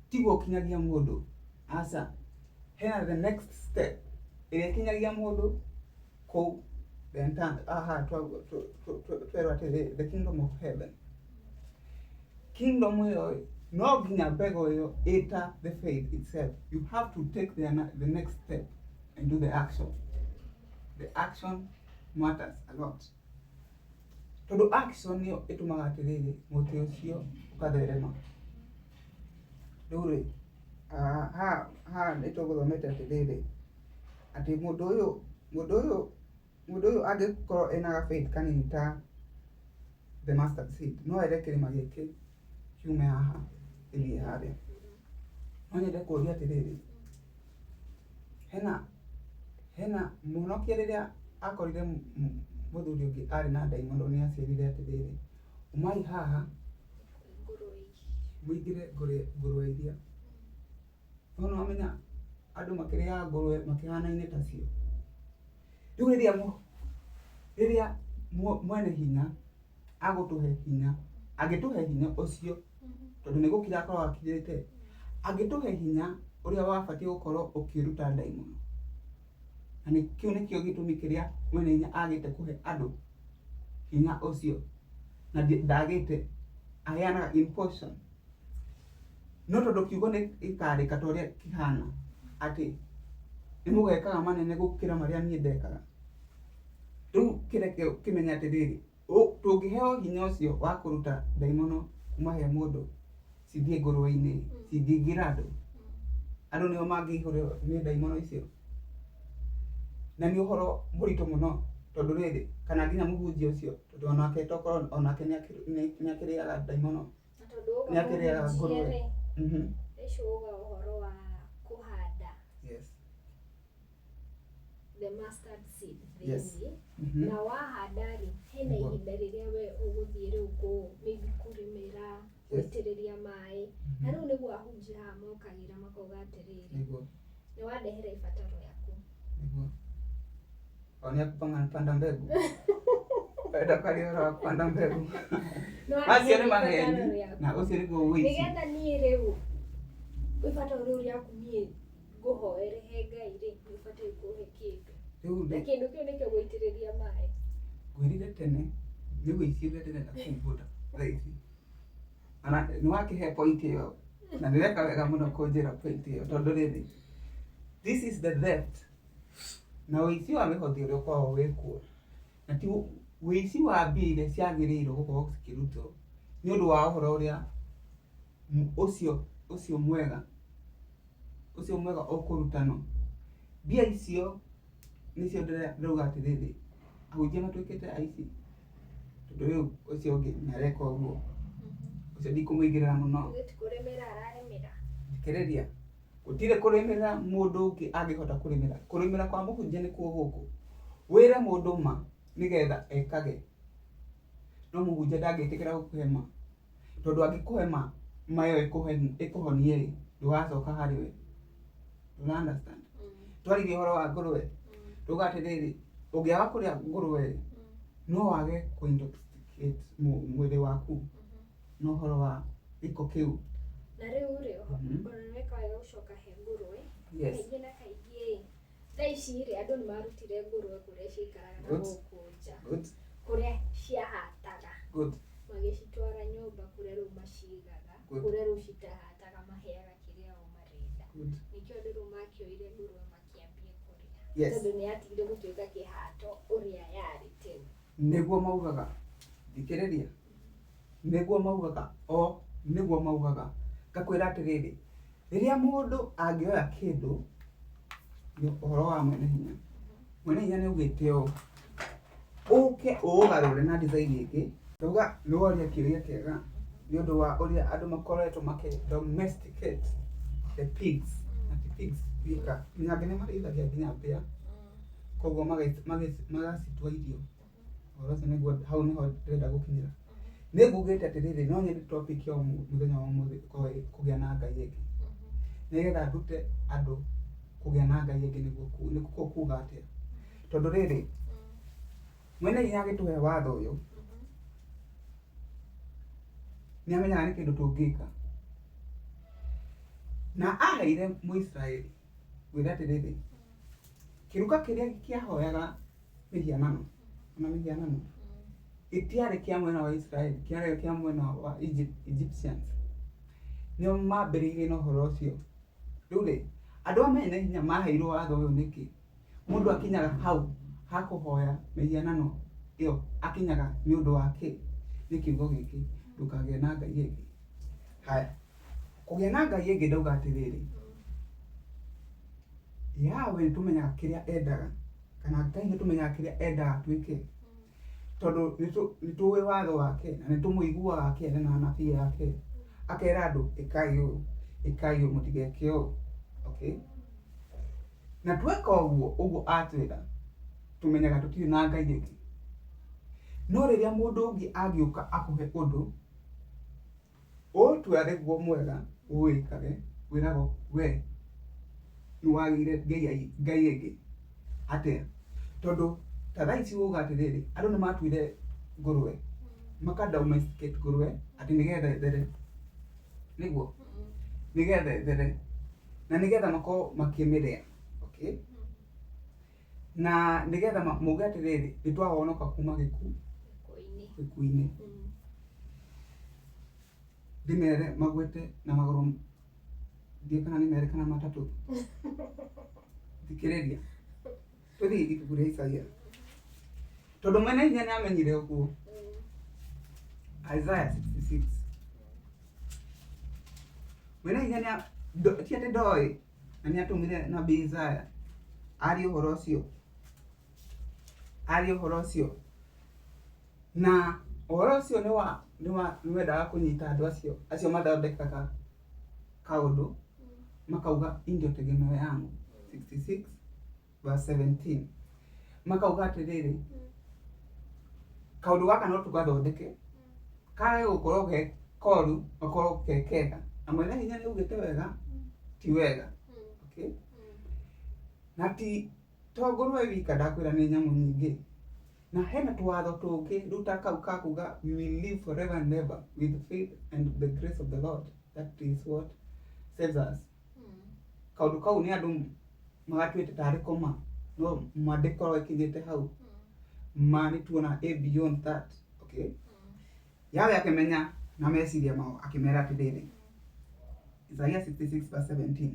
tiguo ũkinyagia mũndũ, aca. Hena the next step ĩrĩa ĩkinyagia mũndũ kũu the entire aha twerwo atĩrĩ, the kingdom of heaven. Kingdom ĩyo ĩ, no nginya mbegũ ĩyo ĩta the faith itself. You have to take the next step and do the action. The action matters a lot, tondũ action nĩyo ĩtũmaga atĩrĩrĩ mũtĩ ũcio ũkatherema. Rĩu rĩ, haha haha nĩ tũgũthomete atĩrĩrĩ, atĩ mũndũ ũyũ angĩkorwo ena ga faith kanini ta the mustard seed, no ere kĩrĩma gĩkĩ kiume haha gĩthiĩ harĩa. No nyende kũũria atĩrĩrĩ, hena mũhonokia rĩrĩa akorire mũthuri ũngĩ arĩ na ndaimono, nĩ aciĩrire atĩrĩrĩ, "Umai haha ngũrwe ici." Mũingĩre ngũrwe iria. No nĩ wamenya andũ makĩrĩaga ngũrwe makĩhanaine tacio. Rĩu rĩrĩa mwene hinya agũtũhe hinya, angĩtũhe hinya ũcio, tondũ nĩ gũkira akoragwo akirĩte, angĩtũhe hinya ũrĩa wabatiĩ gũkorwo ũkĩruta ndaimono, na kĩu nĩkĩo gĩtũmi kĩrĩa mwene hinya agĩte kũhe andũ hinya ũcio, na ndagĩte aheanaga in portion. No tondũ kiugo nĩ gĩkarĩka ta ũrĩa kĩhana, atĩ nĩ mũgekaga manene gũkĩra marĩa niĩ ndekaga. Rĩu kĩreke kĩmenye atĩrĩrĩ, tũngĩheo hinya ũcio wa kũruta ndaimono kuma he mũndũ cithiĩ ngũrwe-inĩ, cingĩingĩra andũ, andũ nĩo mangĩihũrwo nĩ ndaimono icio. Na nĩ ũhoro mũritũ mũno, tondũ rĩrĩ, kana nginya mũhunjia ũcio, tondũ onake tokorwo onake nĩ akĩrĩaga ndaimono. Na tondũ uga Nĩ akĩrĩaga mũhunjia ngũrwe. Rĩ, icio uga ũhoro wa kũhanda the mustard seed thĩinĩ, na wahanda rĩ, hena ihinda rĩrĩa we ũgũthiĩ rĩu kũ maybe kũrĩmĩra, gũitĩrĩria maĩ, na rĩu nĩguo ahunjia haha mokagĩra makauga atĩrĩrĩ, nĩ wandehera ibataro rĩaku. Nĩguo o nĩ akupanda mbegu, enda kwaria ũhoro wa kupanda mbegu. Nĩ Macio nĩ wandehera maheni ibataro rĩaku. Na ũcio nĩguo ũici. Nĩgetha niĩ rĩu ibataro rĩu rĩaku niĩ ngũhoere he Ngai rĩ, nĩ ũbataire kũhe kĩndũ, Rĩu na rĩ, kĩndũ kĩu nĩkĩo gũitĩrĩria maĩ. Ngwĩrire tene nĩ wĩici ũrĩa ndĩrenda kumbũra thaa ici. Ona nĩ wakĩhe point ĩyo, na nĩweka wega mũno kũnjĩra point ĩyo, tondũ rĩrĩ, this is the theft na ũici wa mĩhothi ũrĩa ũkoragwo wĩkuo, na ti ũici wa mbia iria ciagĩrĩirwo gũkorwo cikĩrutwo nĩ ũndũ wa ũhoro ũrĩa ũcio mwega ũkũrutanwo. Mbia icio nĩcio ndĩrauga atĩrĩrĩ, ahunjia matuĩkĩte aici, tondũ rĩu ũcio ũngĩ nĩ areka ũguo, ũcio ndikũmũigĩrĩra mũno. Ithuĩ ti kũrĩmĩra ararĩmĩra. Thikĩrĩria, gũtirĩ kũrĩmĩra mũndũ ũngĩ angĩhota kũrĩmĩra. Kũrĩmĩra kwa mũhunjia nĩkuo gũkũ, wĩre mũndũ ma nĩgetha ekage, no mũhunjia ndangĩtĩkĩra gũkũhe ma, tondũ angĩkũhe ma, ma ĩyo ĩkũhonie rĩ, ndũgacoka harĩ we. Ũra understand? Twaririe ũhoro wa ngũrwe, tuga atĩrĩrĩ, ũngĩaga kũrĩa ngũrwe rĩ, no wage kũ intoxicate mwĩrĩ waku na ũhoro wa gĩko kĩu. Na rĩu rĩ, ona nĩweka wega gũcoka he ngũrwe. Kaingĩ na kaingĩ thaa ici rĩ, andũ nĩ marutire ngũrwe kũrĩa cikaraga na gũkũ nja, kũrĩa ciahataga, magĩcitwara nyũmba kũrĩa rĩu macigaga, kũrĩa rĩu citahataga, maheaga kĩrĩa o marenda. Nĩkĩo andũ rĩu makĩoire ngũrwe makĩambia kũrĩa, tondũ nĩ yatigire gũtuĩka kĩhato ũrĩa yarĩ tene. Nĩguo maugaga, thikĩrĩria, nĩguo maugaga, o nĩguo maugaga. Ngakwĩra atĩrĩrĩ, rĩrĩa mũndũ angĩoya kĩndũ, nĩ ũhoro wa mwene hinya. Mwene Hinya nĩ augĩte ũũ, ũke ũũgarũre na design ĩngĩ. Ndauga nĩ woria kĩũria kĩega nĩ ũndũ wa ũrĩa andũ makoretwo makĩ domesticate the pigs. Na ti pigs wika, nginya angĩ nĩ marĩithagia nginya mbĩa, koguo magacitua irio. Ũhoro ũcio nĩguo hau nĩho ndĩrenda gũkinyĩra. Nĩ ngugĩte atĩrĩrĩ, no nyende topic ya mũthenya wa ũmũthĩ ĩkorwo ĩ kũgĩa na Ngai ĩngĩ. Nĩgetha ndute andũ kũgĩa na Ngai ĩngĩ nĩguo nĩkuo kuga atĩa. Tondũ rĩrĩ, Mwene Hinya agĩtũhe watho ũyũ, nĩ amenyaga nĩ kĩndũ tũngĩka. Na aheire Mũisiraeli ngwĩre atĩrĩrĩ, kĩruka kĩrĩa kĩahoyaga mĩhianano, ona mĩhianano, gĩtiarĩ kĩa mwena wa Isiraeli, kĩarĩ kĩa mwena wa Egyptians. Nĩo mambĩrĩirie na ũhoro ũcio. Rĩu rĩ, andũ aya mena hinya maheirwo watho ũyũ nĩkĩ? Mũndũ akinyaga hau ha kũhoya mĩhianano ĩyo akinyaga nĩ ũndũ wa kĩ? Nĩ kiugo gĩkĩ, ndũkagĩe na ngai ĩngĩ. Haya, kũgĩa na ngai ĩngĩ ndauga atĩrĩrĩ, Yahweh nĩ tũmenyaga kĩrĩa endaga, kana Ngai nĩ tũmenyaga kĩrĩa endaga twĩke, tondũ nĩ tũĩ watho wake na nĩ tũmũiguaga akĩaria na anabii ake, akera andũ ĩkai ũũ, ĩkai ũũ, mũtigeke ũũ, okay? Na tweka ũguo, ũguo atwĩra, tũmenyaga tũtirĩ na Ngai ĩngĩ. No rĩrĩa mũndũ ũngĩ angĩũka akũhe ũndũ, ũũtue arĩguo mwega ũwĩkage, wĩragwo we nĩ wagĩire ngai ĩngĩ. Atĩa? Tondũ ta thaa ici uga atĩrĩrĩ, andũ nĩ matuire ngũrwe, maka domesticate ngũrwe atĩ nĩgetha ĩthere. Nĩguo? Nĩgetha ĩthere. Na nĩgetha makorwo makĩmĩrĩa. Okay? Na nĩgetha mauge atĩrĩrĩ, nĩ twahonoka kuma gĩkuũ-inĩ. Ndĩmere magwĩte na magũrũ ndiũĩ kana nĩ merĩ kana matatũ. Thikĩrĩria. Tũthiĩ ibuku rĩa Isaia. Tondũ mwene hinya nĩ amenyire ũguo. Isaiah 66. Mwene hinya nĩ ti atĩ ndoĩ, na nĩ atũmire nabii Isaiah arie ũhoro ũcio. Arie ũhoro ũcio. Na ũhoro ũcio nĩ wa nĩ wa nĩ wendaga kũnyita andũ acio acio mathondekaga kaũndũ makauga hii ndio tegemeo yangu 66 verse 17 makauga atĩrĩrĩ, kaũndũ gaka no tũgathondeke kage gũkorwo ge koru, gakorwo ke kega, na mwene hinya nĩ augĩte wega ti wega, okay? Na ti to ngũrwe wika, ndakwĩra nĩ nyamũ nyingĩ. Na hena tũwatho tũngĩ rĩu ta kau ka kuga we will live forever and ever with faith and the grace of the Lord, that is what saves us. Kaũndũ kau nĩ andũ magatuĩte tarĩ koma, no ma ndĩkoragwo ĩkinyĩte hau. Ma nĩ tuona ĩ beyond that, okay? Yahweh akĩmenya na meciria mao akĩmera atĩrĩrĩ, Isaiah 66 verse 17,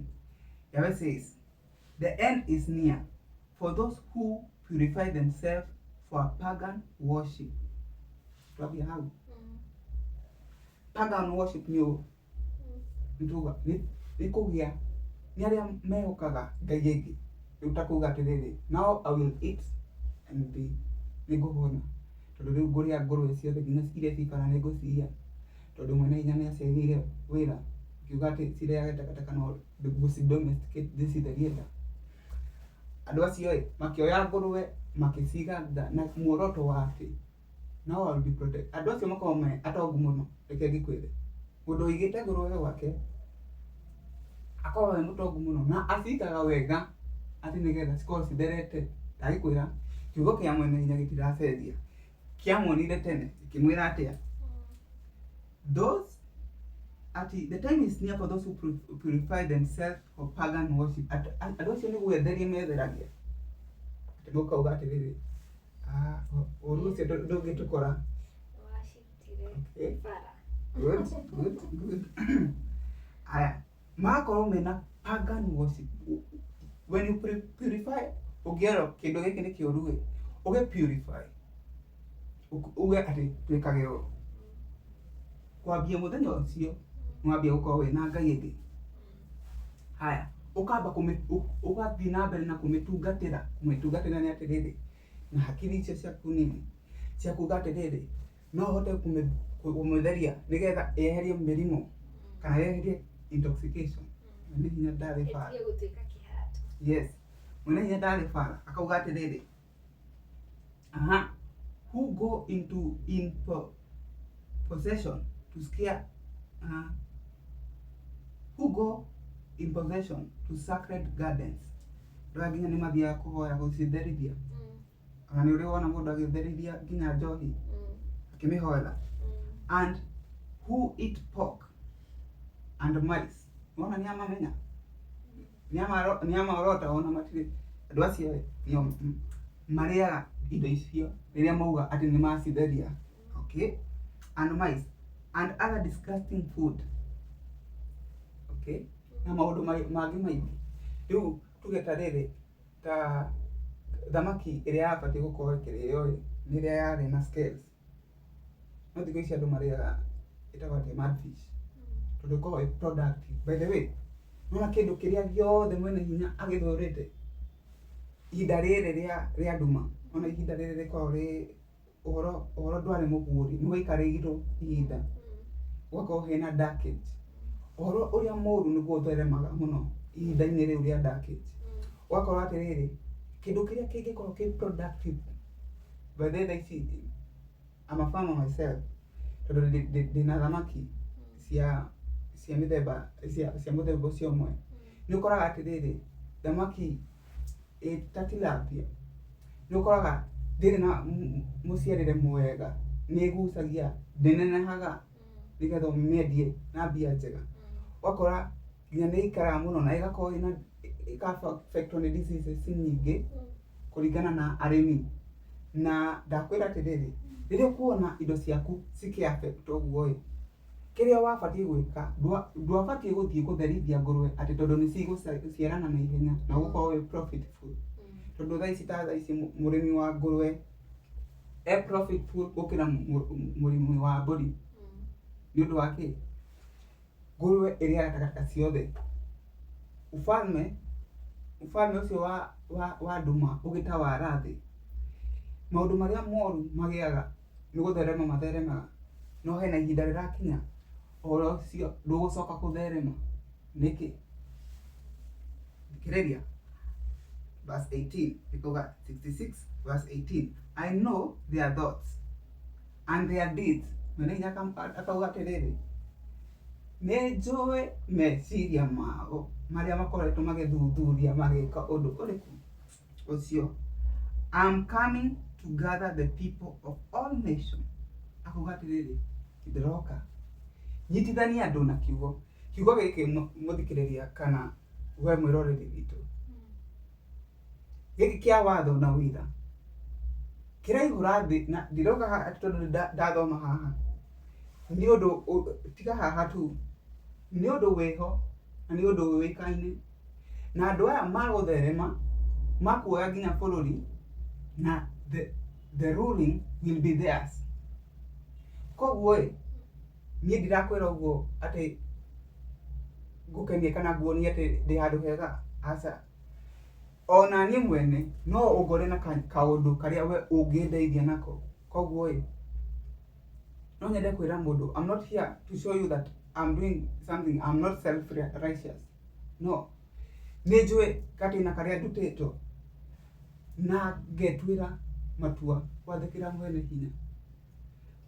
Yahweh says, the end is near for those who purify themselves for pagan worship. Twambia hau. Pagan worship nĩ ũũ? Nĩ tuga nĩ kũgĩa nĩ arĩa mehokaga ngai ĩngĩ. Rĩu ta kuga atĩrĩrĩ, now I will eat and be nĩ ngũhũna, tondũ rĩu ngũrĩa ngũrwe ciothe nginya iria ci bara nĩ ngũciiya, tondũ mwene hinya nĩ aciagĩire wĩra akiuga atĩ cirĩage takataka no ngũci domesticate ndĩcitherie nda. Andũ acio ĩ makĩoya ngũrwe makĩciga nda na muoroto wa atĩ now I will be protected. Andũ acio makoragwo me atongu mũno, reke ngĩkwĩre. Mũndũ ũigĩte ngũrwe gwake akoragwo e mũtongu mũno na acigaga wega atĩ nĩgetha cikorwo citherete. Ndagĩkwĩra kiugo kĩa mwene hinya gĩtiracenjia. Kĩamuonire tene gĩkĩmwĩra atĩa? Those ati the time is near for those who purify themselves for pagan worship. Andũ acio nĩ gwĩtheria metheragia. Atĩ mũkauga atĩrĩrĩ, ah, ũru ũcio ndũngĩtũkora. Wacirutire Okay. bara. Good, good, good. Aya, magakorwo mena pagan worship. When you purify, ũngĩerwo kĩndũ gĩkĩ nĩ kĩũru ĩ, ũgĩ purify. Uge atĩ twĩkage ũũ. Kwambia mũthenya ũcio, nĩwambia gũkorwo wĩna ngai ĩngĩ. Haya, Ũkamba ũgathiĩ na mbere na kũmĩtungatĩra. Kũmĩtungatĩra nĩ atĩrĩrĩ, na hakiri icio ciaku nini cia kuga atĩrĩrĩ, no ũhote kũmĩtheria nĩgetha ĩeherie mĩrimũ kana yeherie intoxication. Mwene hinya ndarĩ bara. Ĩtige gũtuĩka kĩhato. Yes. Mwene hinya ndarĩ bara. Akauga atĩrĩrĩ, aha, who go into in possession to scare, who go in possession to sacred gardens. Andũ aya nginya nĩ mathiaga kũhoya gũcitherithia. Ona nĩ ũrĩ wona mũndũ agĩtherithia nginya njohi akĩmĩhoera. And who eat pork and mice. Wona nĩ amamenya, nĩ amaorota, ona matirĩ andũ acio nĩo marĩaga indo icio rĩrĩa mauga atĩ nĩ macitheria. Okay, and mice and other disgusting food. Okay, na maũndũ mangĩ maingĩ. Rĩu tuge ta rĩrĩ, ta thamaki ĩrĩa yabatiĩ gũkorwo ĩkĩrĩo ĩ, nĩ ĩrĩa yarĩ na scales, no thikũ ici andũ marĩaga ĩtagwo atĩ mudfish, tondũ ĩkoragwo ĩ productive. By the way, nĩwona kĩndũ kĩrĩa gĩothe mwene hinya agĩthũrĩte ihinda rĩrĩ rĩa nduma, ona ihinda rĩrĩ rĩkoragwo rĩ ũhoro ndwarĩ mũguũri, nĩ waikarĩirwo ihinda, gũgakorwo hena dark age. Ũhoro ũrĩa mũũru nĩguo ũtheremaga mũno ihinda-inĩ rĩu rĩa dark age. Ũgakorwo atĩrĩrĩ, kĩndũ kĩrĩa kĩngĩkorwo kĩ productive. By the way, thaa ici I'm a farmer myself, tondũ ndĩna thamaki cia mĩthemba cia mũthemba ũcio ũmwe. Nĩ ũkoraga atĩrĩrĩ, thamaki ĩta tilapia, nĩ ũkoraga ndĩrĩ na mũciarĩre mwega, nĩ ĩgucagia, ndĩnenehaga nĩgetha ũmĩendie na mbia njega. Ũgakora nginya nĩ ĩikaraga mũno na ĩgakorwo ĩna ĩka-affectwo nĩ diseases nyingĩ kũringana na arĩmi. Na ndakwĩra atĩrĩrĩ, rĩrĩa ũkuona indo ciaku cikĩ-affect ũguo ĩ, kĩrĩa wabatiĩ gwĩka, ndwabatiĩ gũthiĩ gũtherithia ngũrwe atĩ tondũ nĩ cigũciarana na ihenya na ũgũkorwo wĩ profitful, tondũ thaa ici, ta thaa ici, mũrĩmi wa ngũrwe e profitful gũkĩra mũrĩmi wa mbũri. Nĩ ũndũ wa kĩ? Ngũrwe ĩrĩaga takataka ciothe. Ufalme ũcio wa nduma ũgĩtawara thĩ, maũndũ marĩa moru magĩaga nĩ gũtherema matheremaga, no hena ihinda rĩrakinya ũhoro ũcio ndũgũcoka kũtherema. Nĩkĩ? Thikĩrĩria verse 18, ĩkauga 66 verse 18, "I know their thoughts and their deeds." Mwene hinya akauga atĩrĩrĩ, nĩ njũĩ meciria mao marĩa makoretwo magĩthuthuria magĩka ũndũ ũrĩkũ ũcio. "I'm coming to gather the people of all nations." Akauga atĩrĩrĩ, ndĩroka nyitithania andũ na kiugo. Kiugo gĩkĩ, mũthikĩrĩria kana we mwĩroreri witũ, gĩkĩ kĩa watho na ũira kĩraihũra thĩ, na ndirauga haha atĩ tondũ nĩ ndathoma haha nĩ ũndũ tiga haha tu, nĩ ũndũ wĩho na nĩ ũndũ ũĩkaine, na andũ aya magũtherema makuoya nginya bũrũri, na the ruling will be theirs. Koguo ĩ, niĩ ndirakwĩra ũguo atĩ ngũkenie kana nguonie atĩ ndĩ handũ hega, aca. Ona niĩ mwene no ũngore na kaũndũ karĩa we ũngĩndeithia nako. Koguo ĩ, no nyende kwĩra mũndũ, I'm not here to show you that I'm doing something. I'm not self righteous, no nĩ njũĩ gatĩna karĩa ndutĩtwo na ngetuĩra matua gwathĩkĩra mwene hinya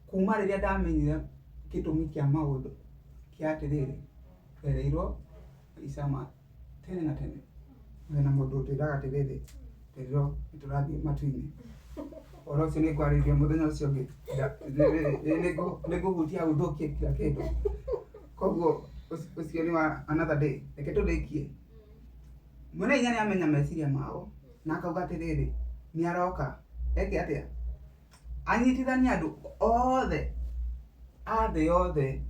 kuma rĩrĩa ndamenyire gĩtũmi kĩa maũndũ kĩa atĩrĩrĩ, twereirwo maica ma tene na tene. Hena mũndũ ũtwĩraga atĩrĩrĩ, twerirwo nĩ tũrathiĩ matu-inĩ. Ũhoro ũcio nĩ ngwarĩria mũthenya ũcio ũngĩ. Nĩ ngũhutia gũthũkie kila kĩndũ, koguo ũcio nĩ wa another day. Reke tũrĩkie. Mwene hinya nĩ amenya meciria mao na akauga atĩrĩrĩ, nĩ aroka eke atĩa? Anyitithanie andũ othe a thĩ yothe,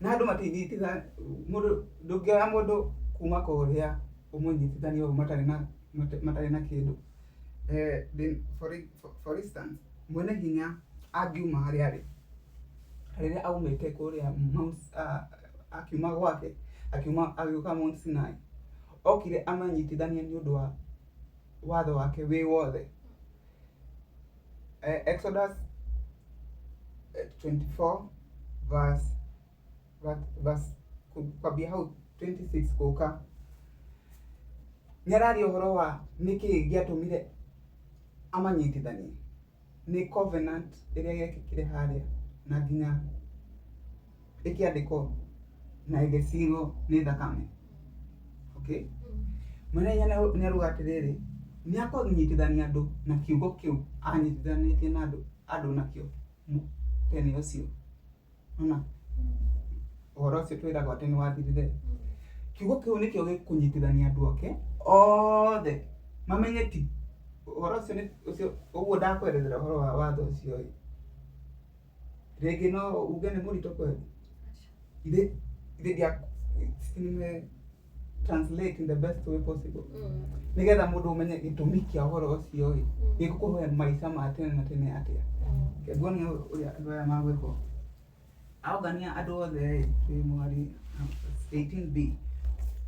na andũ matinyititha mũndũ. Ndũngĩoya mũndũ kuma kũrĩa ũmũnyitithanie ũũ matarĩ na kĩndũ. For instance, mwene hinya angiuma harĩa arĩ, rĩrĩa aumĩte kũrĩa akiuma gwake, akiuma agĩũka Mount Sinai. Okire amanyitithanie nĩ ũndũ wa watho wake wĩ wothe. Exodus 24 verse kwambia hau 26 gũka nĩ araria ũhoro wa nĩkĩĩ gĩatũmire amanyitithanie nĩ covenant ĩrĩa yekĩkire harĩa na nginya ĩkĩandĩkwo na ĩgĩcirwo nĩ thakame. Okay? Mwene Hinya nĩ aruga atĩrĩrĩ, nĩ akũnyitithania andũ na kiugo kĩu anyitithanĩtie na andũ nakĩo tene ũcio. Ona ũhoro ũcio twĩragwo atĩ nĩ wathirire. Kiugo kĩu nĩkĩo gĩkũnyitithania andũ ake othe mamenye ti ũhoro ũcio nĩ ũcio ũguo ndakwerethera ũhoro wa watho ũcio ĩ. Rĩngĩ no uge nĩ mũritũ kweli. Ithe ithe ndia nime translate in the best way possible nĩgetha mũndũ ũmenye gĩtũmi kĩa ũhoro ũcio ĩ gĩgũkũhe maica ma tene na tene atĩa. Nguonia ũrĩa andũ aya magwĩkwo. Aũngania andũ othe ĩ, twĩ mwari 18b.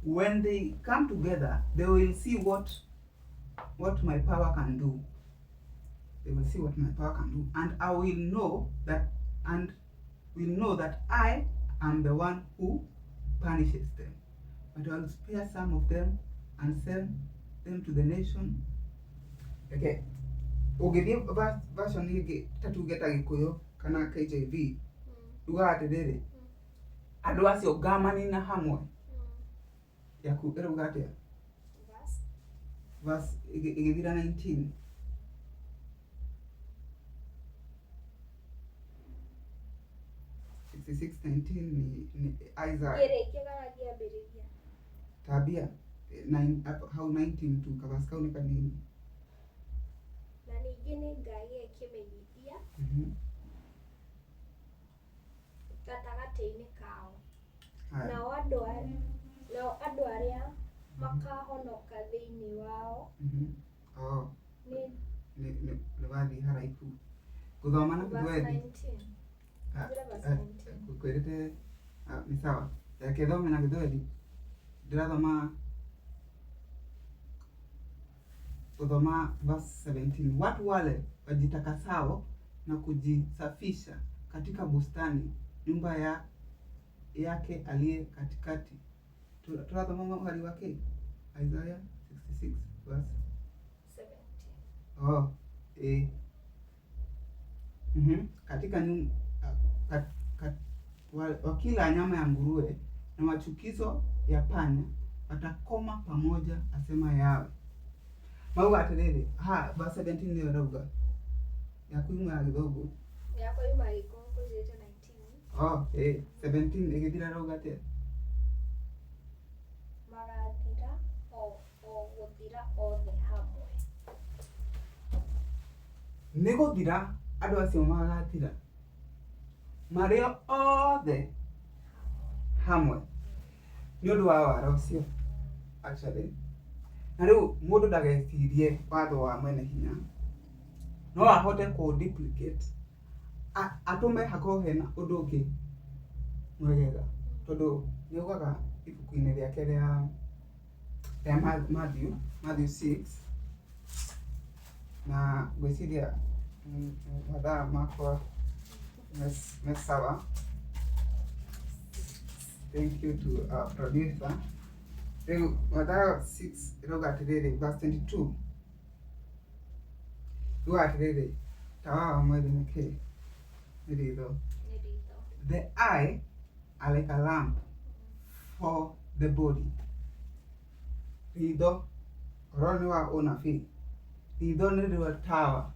When they come together, they will see what my power can do. They will see what my power can do, and I will know that and will know that I am the one who punishes them. But I will spare some of them and send them to the nation. Okay. Ũngĩthiĩ version ĩngĩ ta tuge ta Gĩkũyũ kana KJV yugaga atĩrĩrĩ, andũ acio ngamanina hamwe. Yaku ĩrauga atĩa? Verse? Verse ĩgĩthira 19. 66:19 ni Isaiah. Kĩrĩkia kana kĩambĩrĩria? Tabia nine, hau 19 tu kabasi kau nĩ kanini. Na ningĩ nĩ ngagĩa kĩmenyithia gatagatĩ-inĩ kao. Haya. Nao andũ arĩa makahonoka thĩinĩ wao Oh, nĩ nĩ wathiĩ haraihu gũthoma na verse Gĩthweri. 19. Ah, Njĩra verse ah, 19. Ngwĩrĩte nĩ sawa, reke thome na Gĩthweri. Ndĩrathoma gũthoma verse 17. Watu wale wajitakasao na kujisafisha katika bustani, nyumba ya yake aliye katikati. Tũrathoma mũhari wa kĩ? Isaiah 66 verse 17. Oh, eh. Katika nyumba kat, kat, wakila nyama ya nguruwe na machukizo ya panya watakoma pamoja, asema Yawe. Mauga atĩrĩrĩ, ha verse 17 nĩyo ĩrauga. Yaku yuma ya Gĩthũngũ. Yakwa yuma Gĩkũyũ kũnjĩrĩte 19. Oh, eh, 17 ĩgĩthira ĩrauga atĩa? Magathira o gũthira othe hamwe. Nĩ gũthira andũ acio magathira marĩo othe hamwe nĩ ũndũ wa wara ũcio actually. Na rĩu mũndũ ndagecirie watho wa Mwene Hinya no ahote kũ duplicate atũme hakorwo hena ũndũ ũngĩ mwegega, tondũ nĩ augaga ibuku-inĩ rĩake rĩa Matthew 6 na ngwĩciria mathaa makwa me sawa. Thank you to our producer. Rĩu Mathayo 6 ĩrauga atĩrĩrĩ, verse 22 yugaga atĩrĩrĩ, tawa wa mwĩrĩ nĩ kĩĩ? Nĩ ritho. Nĩ ritho. The eye are like a lamp for the body. Ritho, ũhoro nĩ wa ũnabii. Ritho nĩrĩo tawa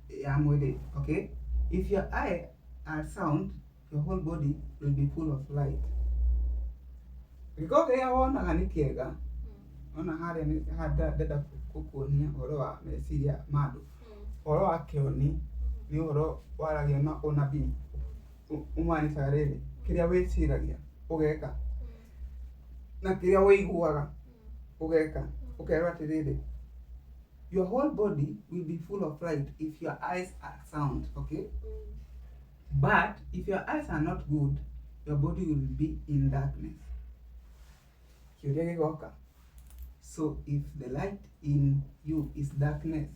ya mwĩrĩ. Okay? If your eye are sound, your whole body will be full of light. Gĩko kĩrĩa wonaga nĩ kĩega. Ona harĩa nĩ haha ndenda gũkuonia ũhoro wa meciria ma andũ. Ũhoro wa kĩoni nĩ ũhoro waragio na ũnabii. Ũmaanishaga rĩrĩ, kĩrĩa wĩciragia ũgeka na kĩrĩa wĩiguaga ũgeka. Ũkerwo atĩrĩrĩ, your whole body will be full of light if your eyes are sound. Okay? But if your eyes are not good, your body will be in darkness. Kĩũria gĩgoka, so if the light in you is darkness,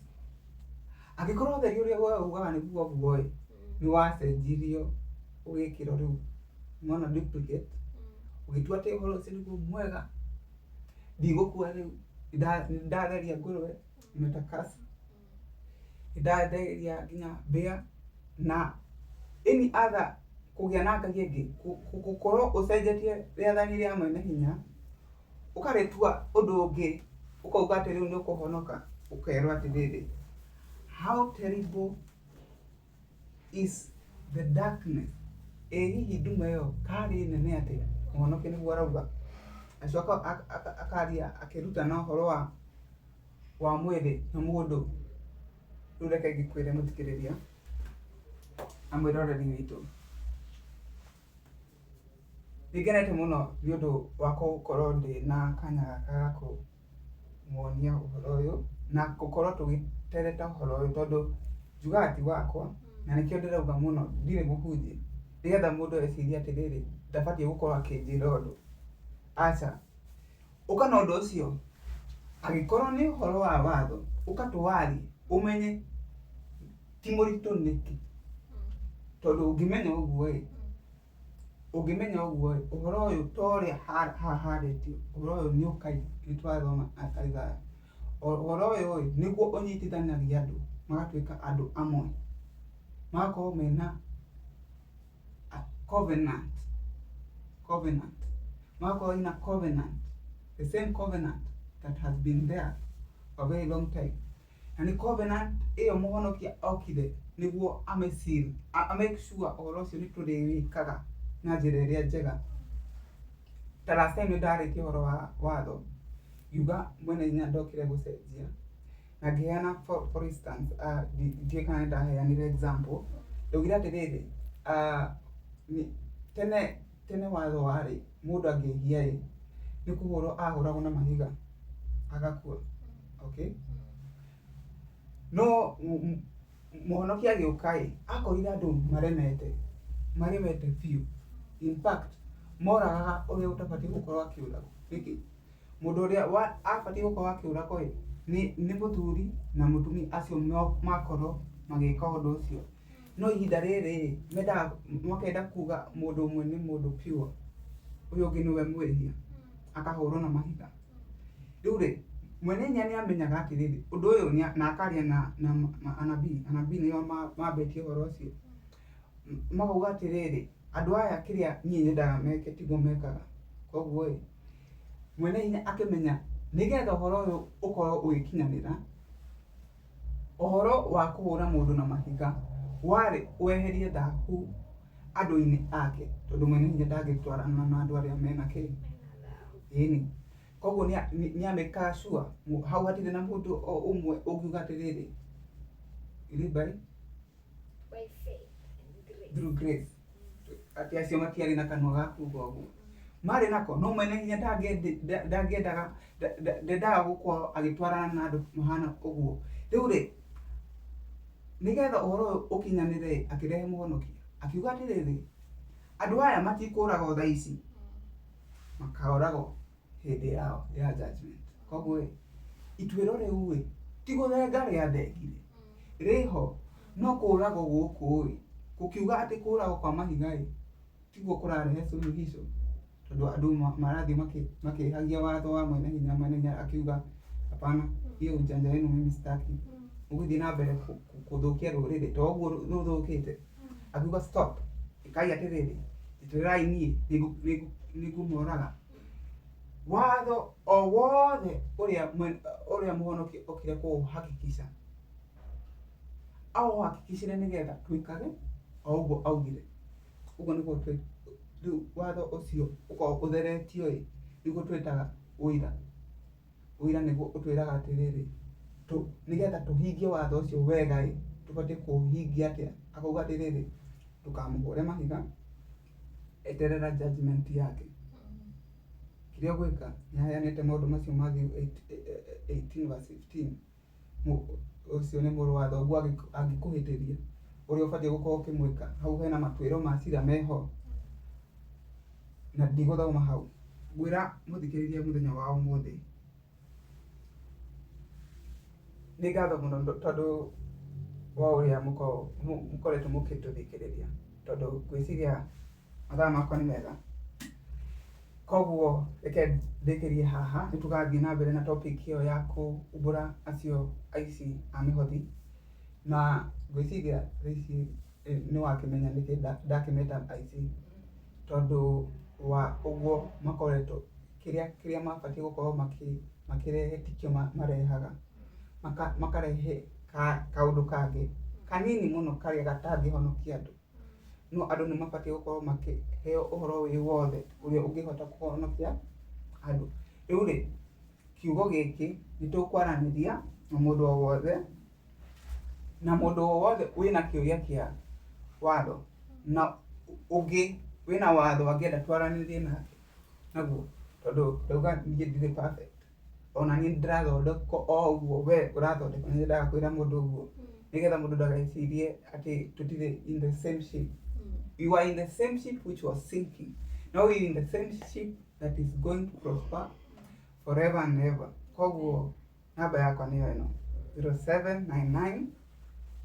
angĩkorwo ũtheri ũrĩa we ugaga nĩguo guo ĩ, nĩ wacenjirio ũgĩkĩrwo rĩu mwana duplicate, ũgĩtua atĩ ũhoro ũcio nĩguo mwega, ndigũkua rĩu, nĩndatheria ngũrwe, nimetakasa, nĩndatheria nginya mbĩa na any other kũgĩa na ngai ĩngĩ, gũkorwo ũcenjetie rĩathani rĩa mwene hinya ũkarĩtua ũndũ ũngĩ, ũkauga atĩ rĩu nĩ ũkũhonoka, ũkerwo atĩrĩrĩ, how terrible is the darkness. Ĩ hihi nduma ĩyo karĩ nene atĩa? Mũhonokia nĩguo arauga. Acoka akaria akĩrutana ũhoro wa mwĩrĩ na mũndũ. Rĩu reke ngĩkwĩre mũthikĩrĩria na mwĩroreri witũ. Nĩngenete mũno nĩ ũndũ wa gũkorwo ndĩ na kanya gaka ga kũmuonia ũhoro ũyũ na gũkorwo tũgĩtereta ũhoro ũyũ, tondũ njugaga ti wakwa na nĩkĩo ndĩrauga mũno ndirĩ mũhunjia, nĩgetha mũndũ ecirie atĩrĩrĩ, ndabatiĩ gũkorwo akĩnjĩra ũndũ. Aca, ũka na ũndũ ũcio, angĩkorwo nĩ ũhoro wa watho, ũka tũwarie, ũmenye ti mũritũ nĩkĩ. Tondũ ũngĩmenya ũguo ĩ, ũngĩmenya ũguo ĩ, ũhoro ũyũ ta ũrĩa haha harĩtio, ũhoro ũyũ nĩ ũkai, nĩ twathoma Isaiah. Ũhoro ũyũ ĩ, nĩguo ũnyitithanagia andũ, magatuĩka andũ amwe, magakorwo mena a covenant, covenant, magakorwo ina covenant, the same covenant that has been there for a very long time. Na nĩ covenant ĩyo mũhonokia okire nĩguo amĩseal, a make sure ũhoro ũcio nĩ tũrĩwĩkaga na njĩra ĩrĩa njega. Ta last time nĩ ndarĩtie ũhoro wa watho, ngiuga mwene hinya ndokire gũcenjia, na ngĩheana for instance, ndiũĩ kana nĩ ndaheanire example, ndaugire atĩrĩrĩ, tene tene watho warĩ mũndũ angĩhia ĩ, nĩ kũhũrwo ahũragwo na mahiga agakua. Okay? No mũhonokia agĩũka ĩ, akorire andũ maremete, maremete biũ. In fact, moragaga ũrĩa ũtabatiĩ gũkorwo akĩũragwo. Nĩkĩ? Mũndũ ũrĩa abatiĩ gũkorwo akĩũragwo ĩ, nĩ mũthuri na mũtumia acio makorwo magĩka ũndũ ũcio. No ihinda rĩrĩ ĩ, mendaga makenda kuga mũndũ ũmwe nĩ mũndũ pure, ũyũ ũngĩ nĩwe mwĩhia, akahũrwo na mahiga. Rĩu rĩ, mwene hinya nĩ amenyaga atĩrĩrĩ, ũndũ ũyũ na akaria na anabii, anabii nĩo mambĩtie ũhoro ũcio. Makauga atĩrĩrĩ, andũ aya kĩrĩa niĩ nyendaga meke tiguo mekaga. Koguo ĩ, mwene hinya akĩmenya nĩgetha ũhoro ũyũ ũkorwo ũgĩkinyanĩra, ũhoro wa kũhũra mũndũ na mahiga warĩ weherie thahu andũ-inĩ ake, tondũ mwene hinya ndangĩtwarana na andũ arĩa mena kĩ, ĩni. Koguo nĩ amĩkaga sure hau hatirĩ na mũndũ o ũmwe ũngiuga atĩrĩrĩ, you live by faith and grace. Through grace. Atĩ acio matiarĩ na kanua ga kuga ũguo. Marĩ nako, no mwene hinya ndangĩendaga ndendaga gũkorwo agĩtwarana na andũ mahana ũguo. Rĩu rĩ, nĩgetha ũhoro ũyũ ũkinyanĩre, akĩrehe mũhonokia. Akiuga atĩrĩrĩ, andũ aya matikũragwo thaa ici, makoragwo hĩndĩ yao ya judgment. Koguo ĩ, ituĩro rĩu ĩ, ti gũthenga rĩathengire, rĩho, no kũragwo gũkũ ĩ, gũkiuga atĩ kũragwo kwa mahiga ĩ, tiguo kũrarehe suluhisho, tondũ andũ marathiĩ makĩhagia watho wa mwene hinya, mwene hinya akiuga hapana, hiyo ujanja wenu mimi sitaki. Mũgũthiĩ na mbere kũthũkia rũrĩrĩ to ũguo rũthũkĩte. Akiuga stop, ĩkai atĩrĩrĩ, njetererai niĩ nĩngũmoraga. Watho o wothe ũrĩa mũhonokia okire kũũhakikisha, aũhakikishire nĩgetha twĩkage o ũguo augire. Ũguo nĩguo rĩu watho ũcio ũkoragwo ũtheretio ĩ, nĩguo twĩtaga ũira. Ũira nĩguo ũtwĩraga atĩrĩrĩ, nĩgetha tũhingie watho ũcio wega ĩ, tũbatiĩ kũũhingia atĩa? Akauga atĩrĩrĩ, ndũkamũhũre mahiga, eterera judgment yake. Kĩrĩa ũgwĩka, nĩ aheanĩte maũndũ macio Matthew 18 verse 15. Ũcio nĩ mũrũ wa thoguo angĩkũhĩtĩria, ũrĩa ũbatiĩ gũkorwo ũkĩmwĩka. Hau hena matuĩro ma cira meho. Na ndigũthoma hau. Ngwĩra mũthikĩrĩria mũthenya wa ũmũthĩ nĩ ngatho mũno tondũ wa ũrĩa mũkoretwo mũkĩtũthikĩrĩria, tondũ ngwĩciria mathaa makwa nĩ mega. Koguo reke ndĩkĩrie haha, nĩ tũgathiĩ na mbere na topic ĩyo ya kũumbũra acio aici a mĩhothi, na ngwĩciria thaa ici nĩ wakĩmenya nĩkĩ ndakĩmeta aici, tondũ wa ũguo makoretwo kĩrĩa kĩrĩa mabatiĩ gũkorwo makĩrehe tikĩo marehaga, makarehe kaũndũ kangĩ kanini mũno karĩa gatangĩhonokia andũ. No andũ nĩ mabatiĩ gũkorwo makĩheo ũhoro wĩ wothe ũrĩa ũngĩhota kũhonokia andũ. Rĩu rĩ, kiugo gĩkĩ nĩ tũkwaranĩria na mũndũ o wothe, na mũndũ o wothe wĩna kĩũria kĩa watho, na ũngĩ wĩna watho angĩenda twaranĩrie nake naguo, tondũ ndauga niĩ ndirĩ perfect, ona niĩ nĩndĩrathondekwo o ũguo we ũrathondekwo, nĩ nyendaga kwĩra mũndũ ũguo, nĩgetha mũndũ ndagecirie atĩ tũtirĩ in the same ship. You are in the same ship which was sinking. Now you are in the same ship that is going to prosper forever and ever. Koguo namba yakwa nĩyo ĩno, 0799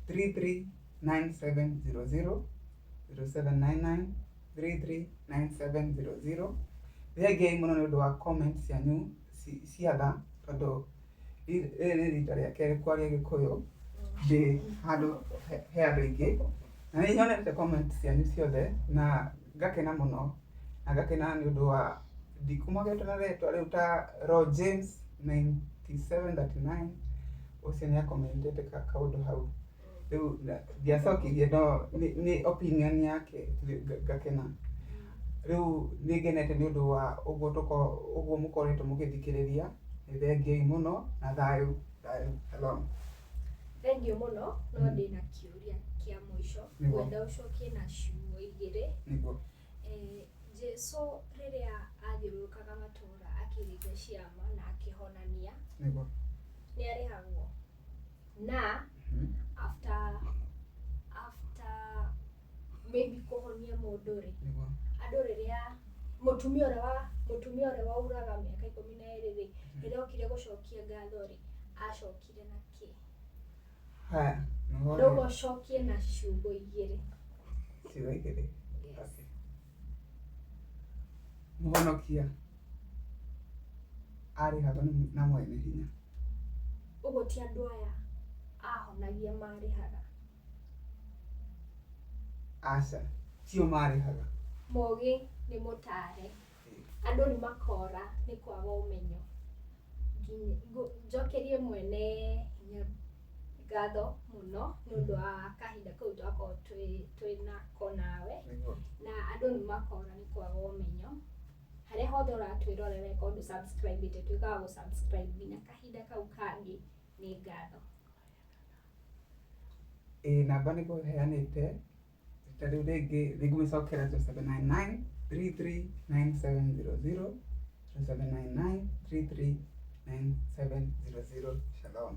339700, 0799 339700. Thengiai mũno nĩ ũndũ wa comment cianyu cia tha, tondũ rĩrĩ nĩ rita rĩa kerĩ kwaria Gĩkũyũ ndĩ handũ he andũ aingĩ, na nĩ nyonete comment cianyu ciothe na ngakena mũno, na ngakena nĩ ũndũ wa ndikumagetwo na rĩtwa rĩu ta Ro James 9739, ũcio nĩ akomentete kaũndũ hau. Rĩu ndiacokirie, no nĩ opinion yake, ngakena. Rĩu nĩ ngenete nĩ ũndũ wa ũguo ũguo mũkoretwo mũgĩthikĩrĩria. Nĩ thengiai mũno na thayũ thayũ, shalom. Thengiũ mũno, no ndĩna kĩũria kĩa mũico. Ngwenda ũcokie na ciugo igĩrĩ. Nĩguo. Jesu rĩrĩa athiũrũrũkaga matũũra akĩringa ciama na akĩhonania, Nĩguo. nĩ arĩhagwo? Na after maybe kũhonia mũndũ rĩ, Nĩguo. andũ rĩrĩa mũtumia ũrĩa wauraga mĩaka 12 rĩ, rĩrĩa okire gũcokia ngatho rĩ, acokire na kĩ? Haya. Ndauga ũcokie na ciugo igĩrĩ. Ciugo igĩrĩ? Yes. Okay. Mũhonokia arĩhagwo na mwene hinya. Ũguo ti andũ aya ahonagia marĩhaga? Aca, tio marĩhaga. Mũgĩ nĩ mũtare, andũ nĩ makora nĩ kwaga ũmenyo. Njokerie mwene hinya ngatho mũno nĩ ũndũ wa kahinda kau twakorwo twĩ nako nawe. Nĩguo. Na andũ nĩ makora nĩ kwaga ũmenyo. Harĩa hothe ũratwĩrorera, korwo ndũ subscribe ĩte, tuĩka wa gũ subscribe nginya kahinda kau kangĩ. Nĩ ngatho. Ĩĩ, namba nĩ ngũheanĩte ta rĩu rĩngĩ nĩ ngũmĩcokera, 0799 339700, 0799 339700. Shalom.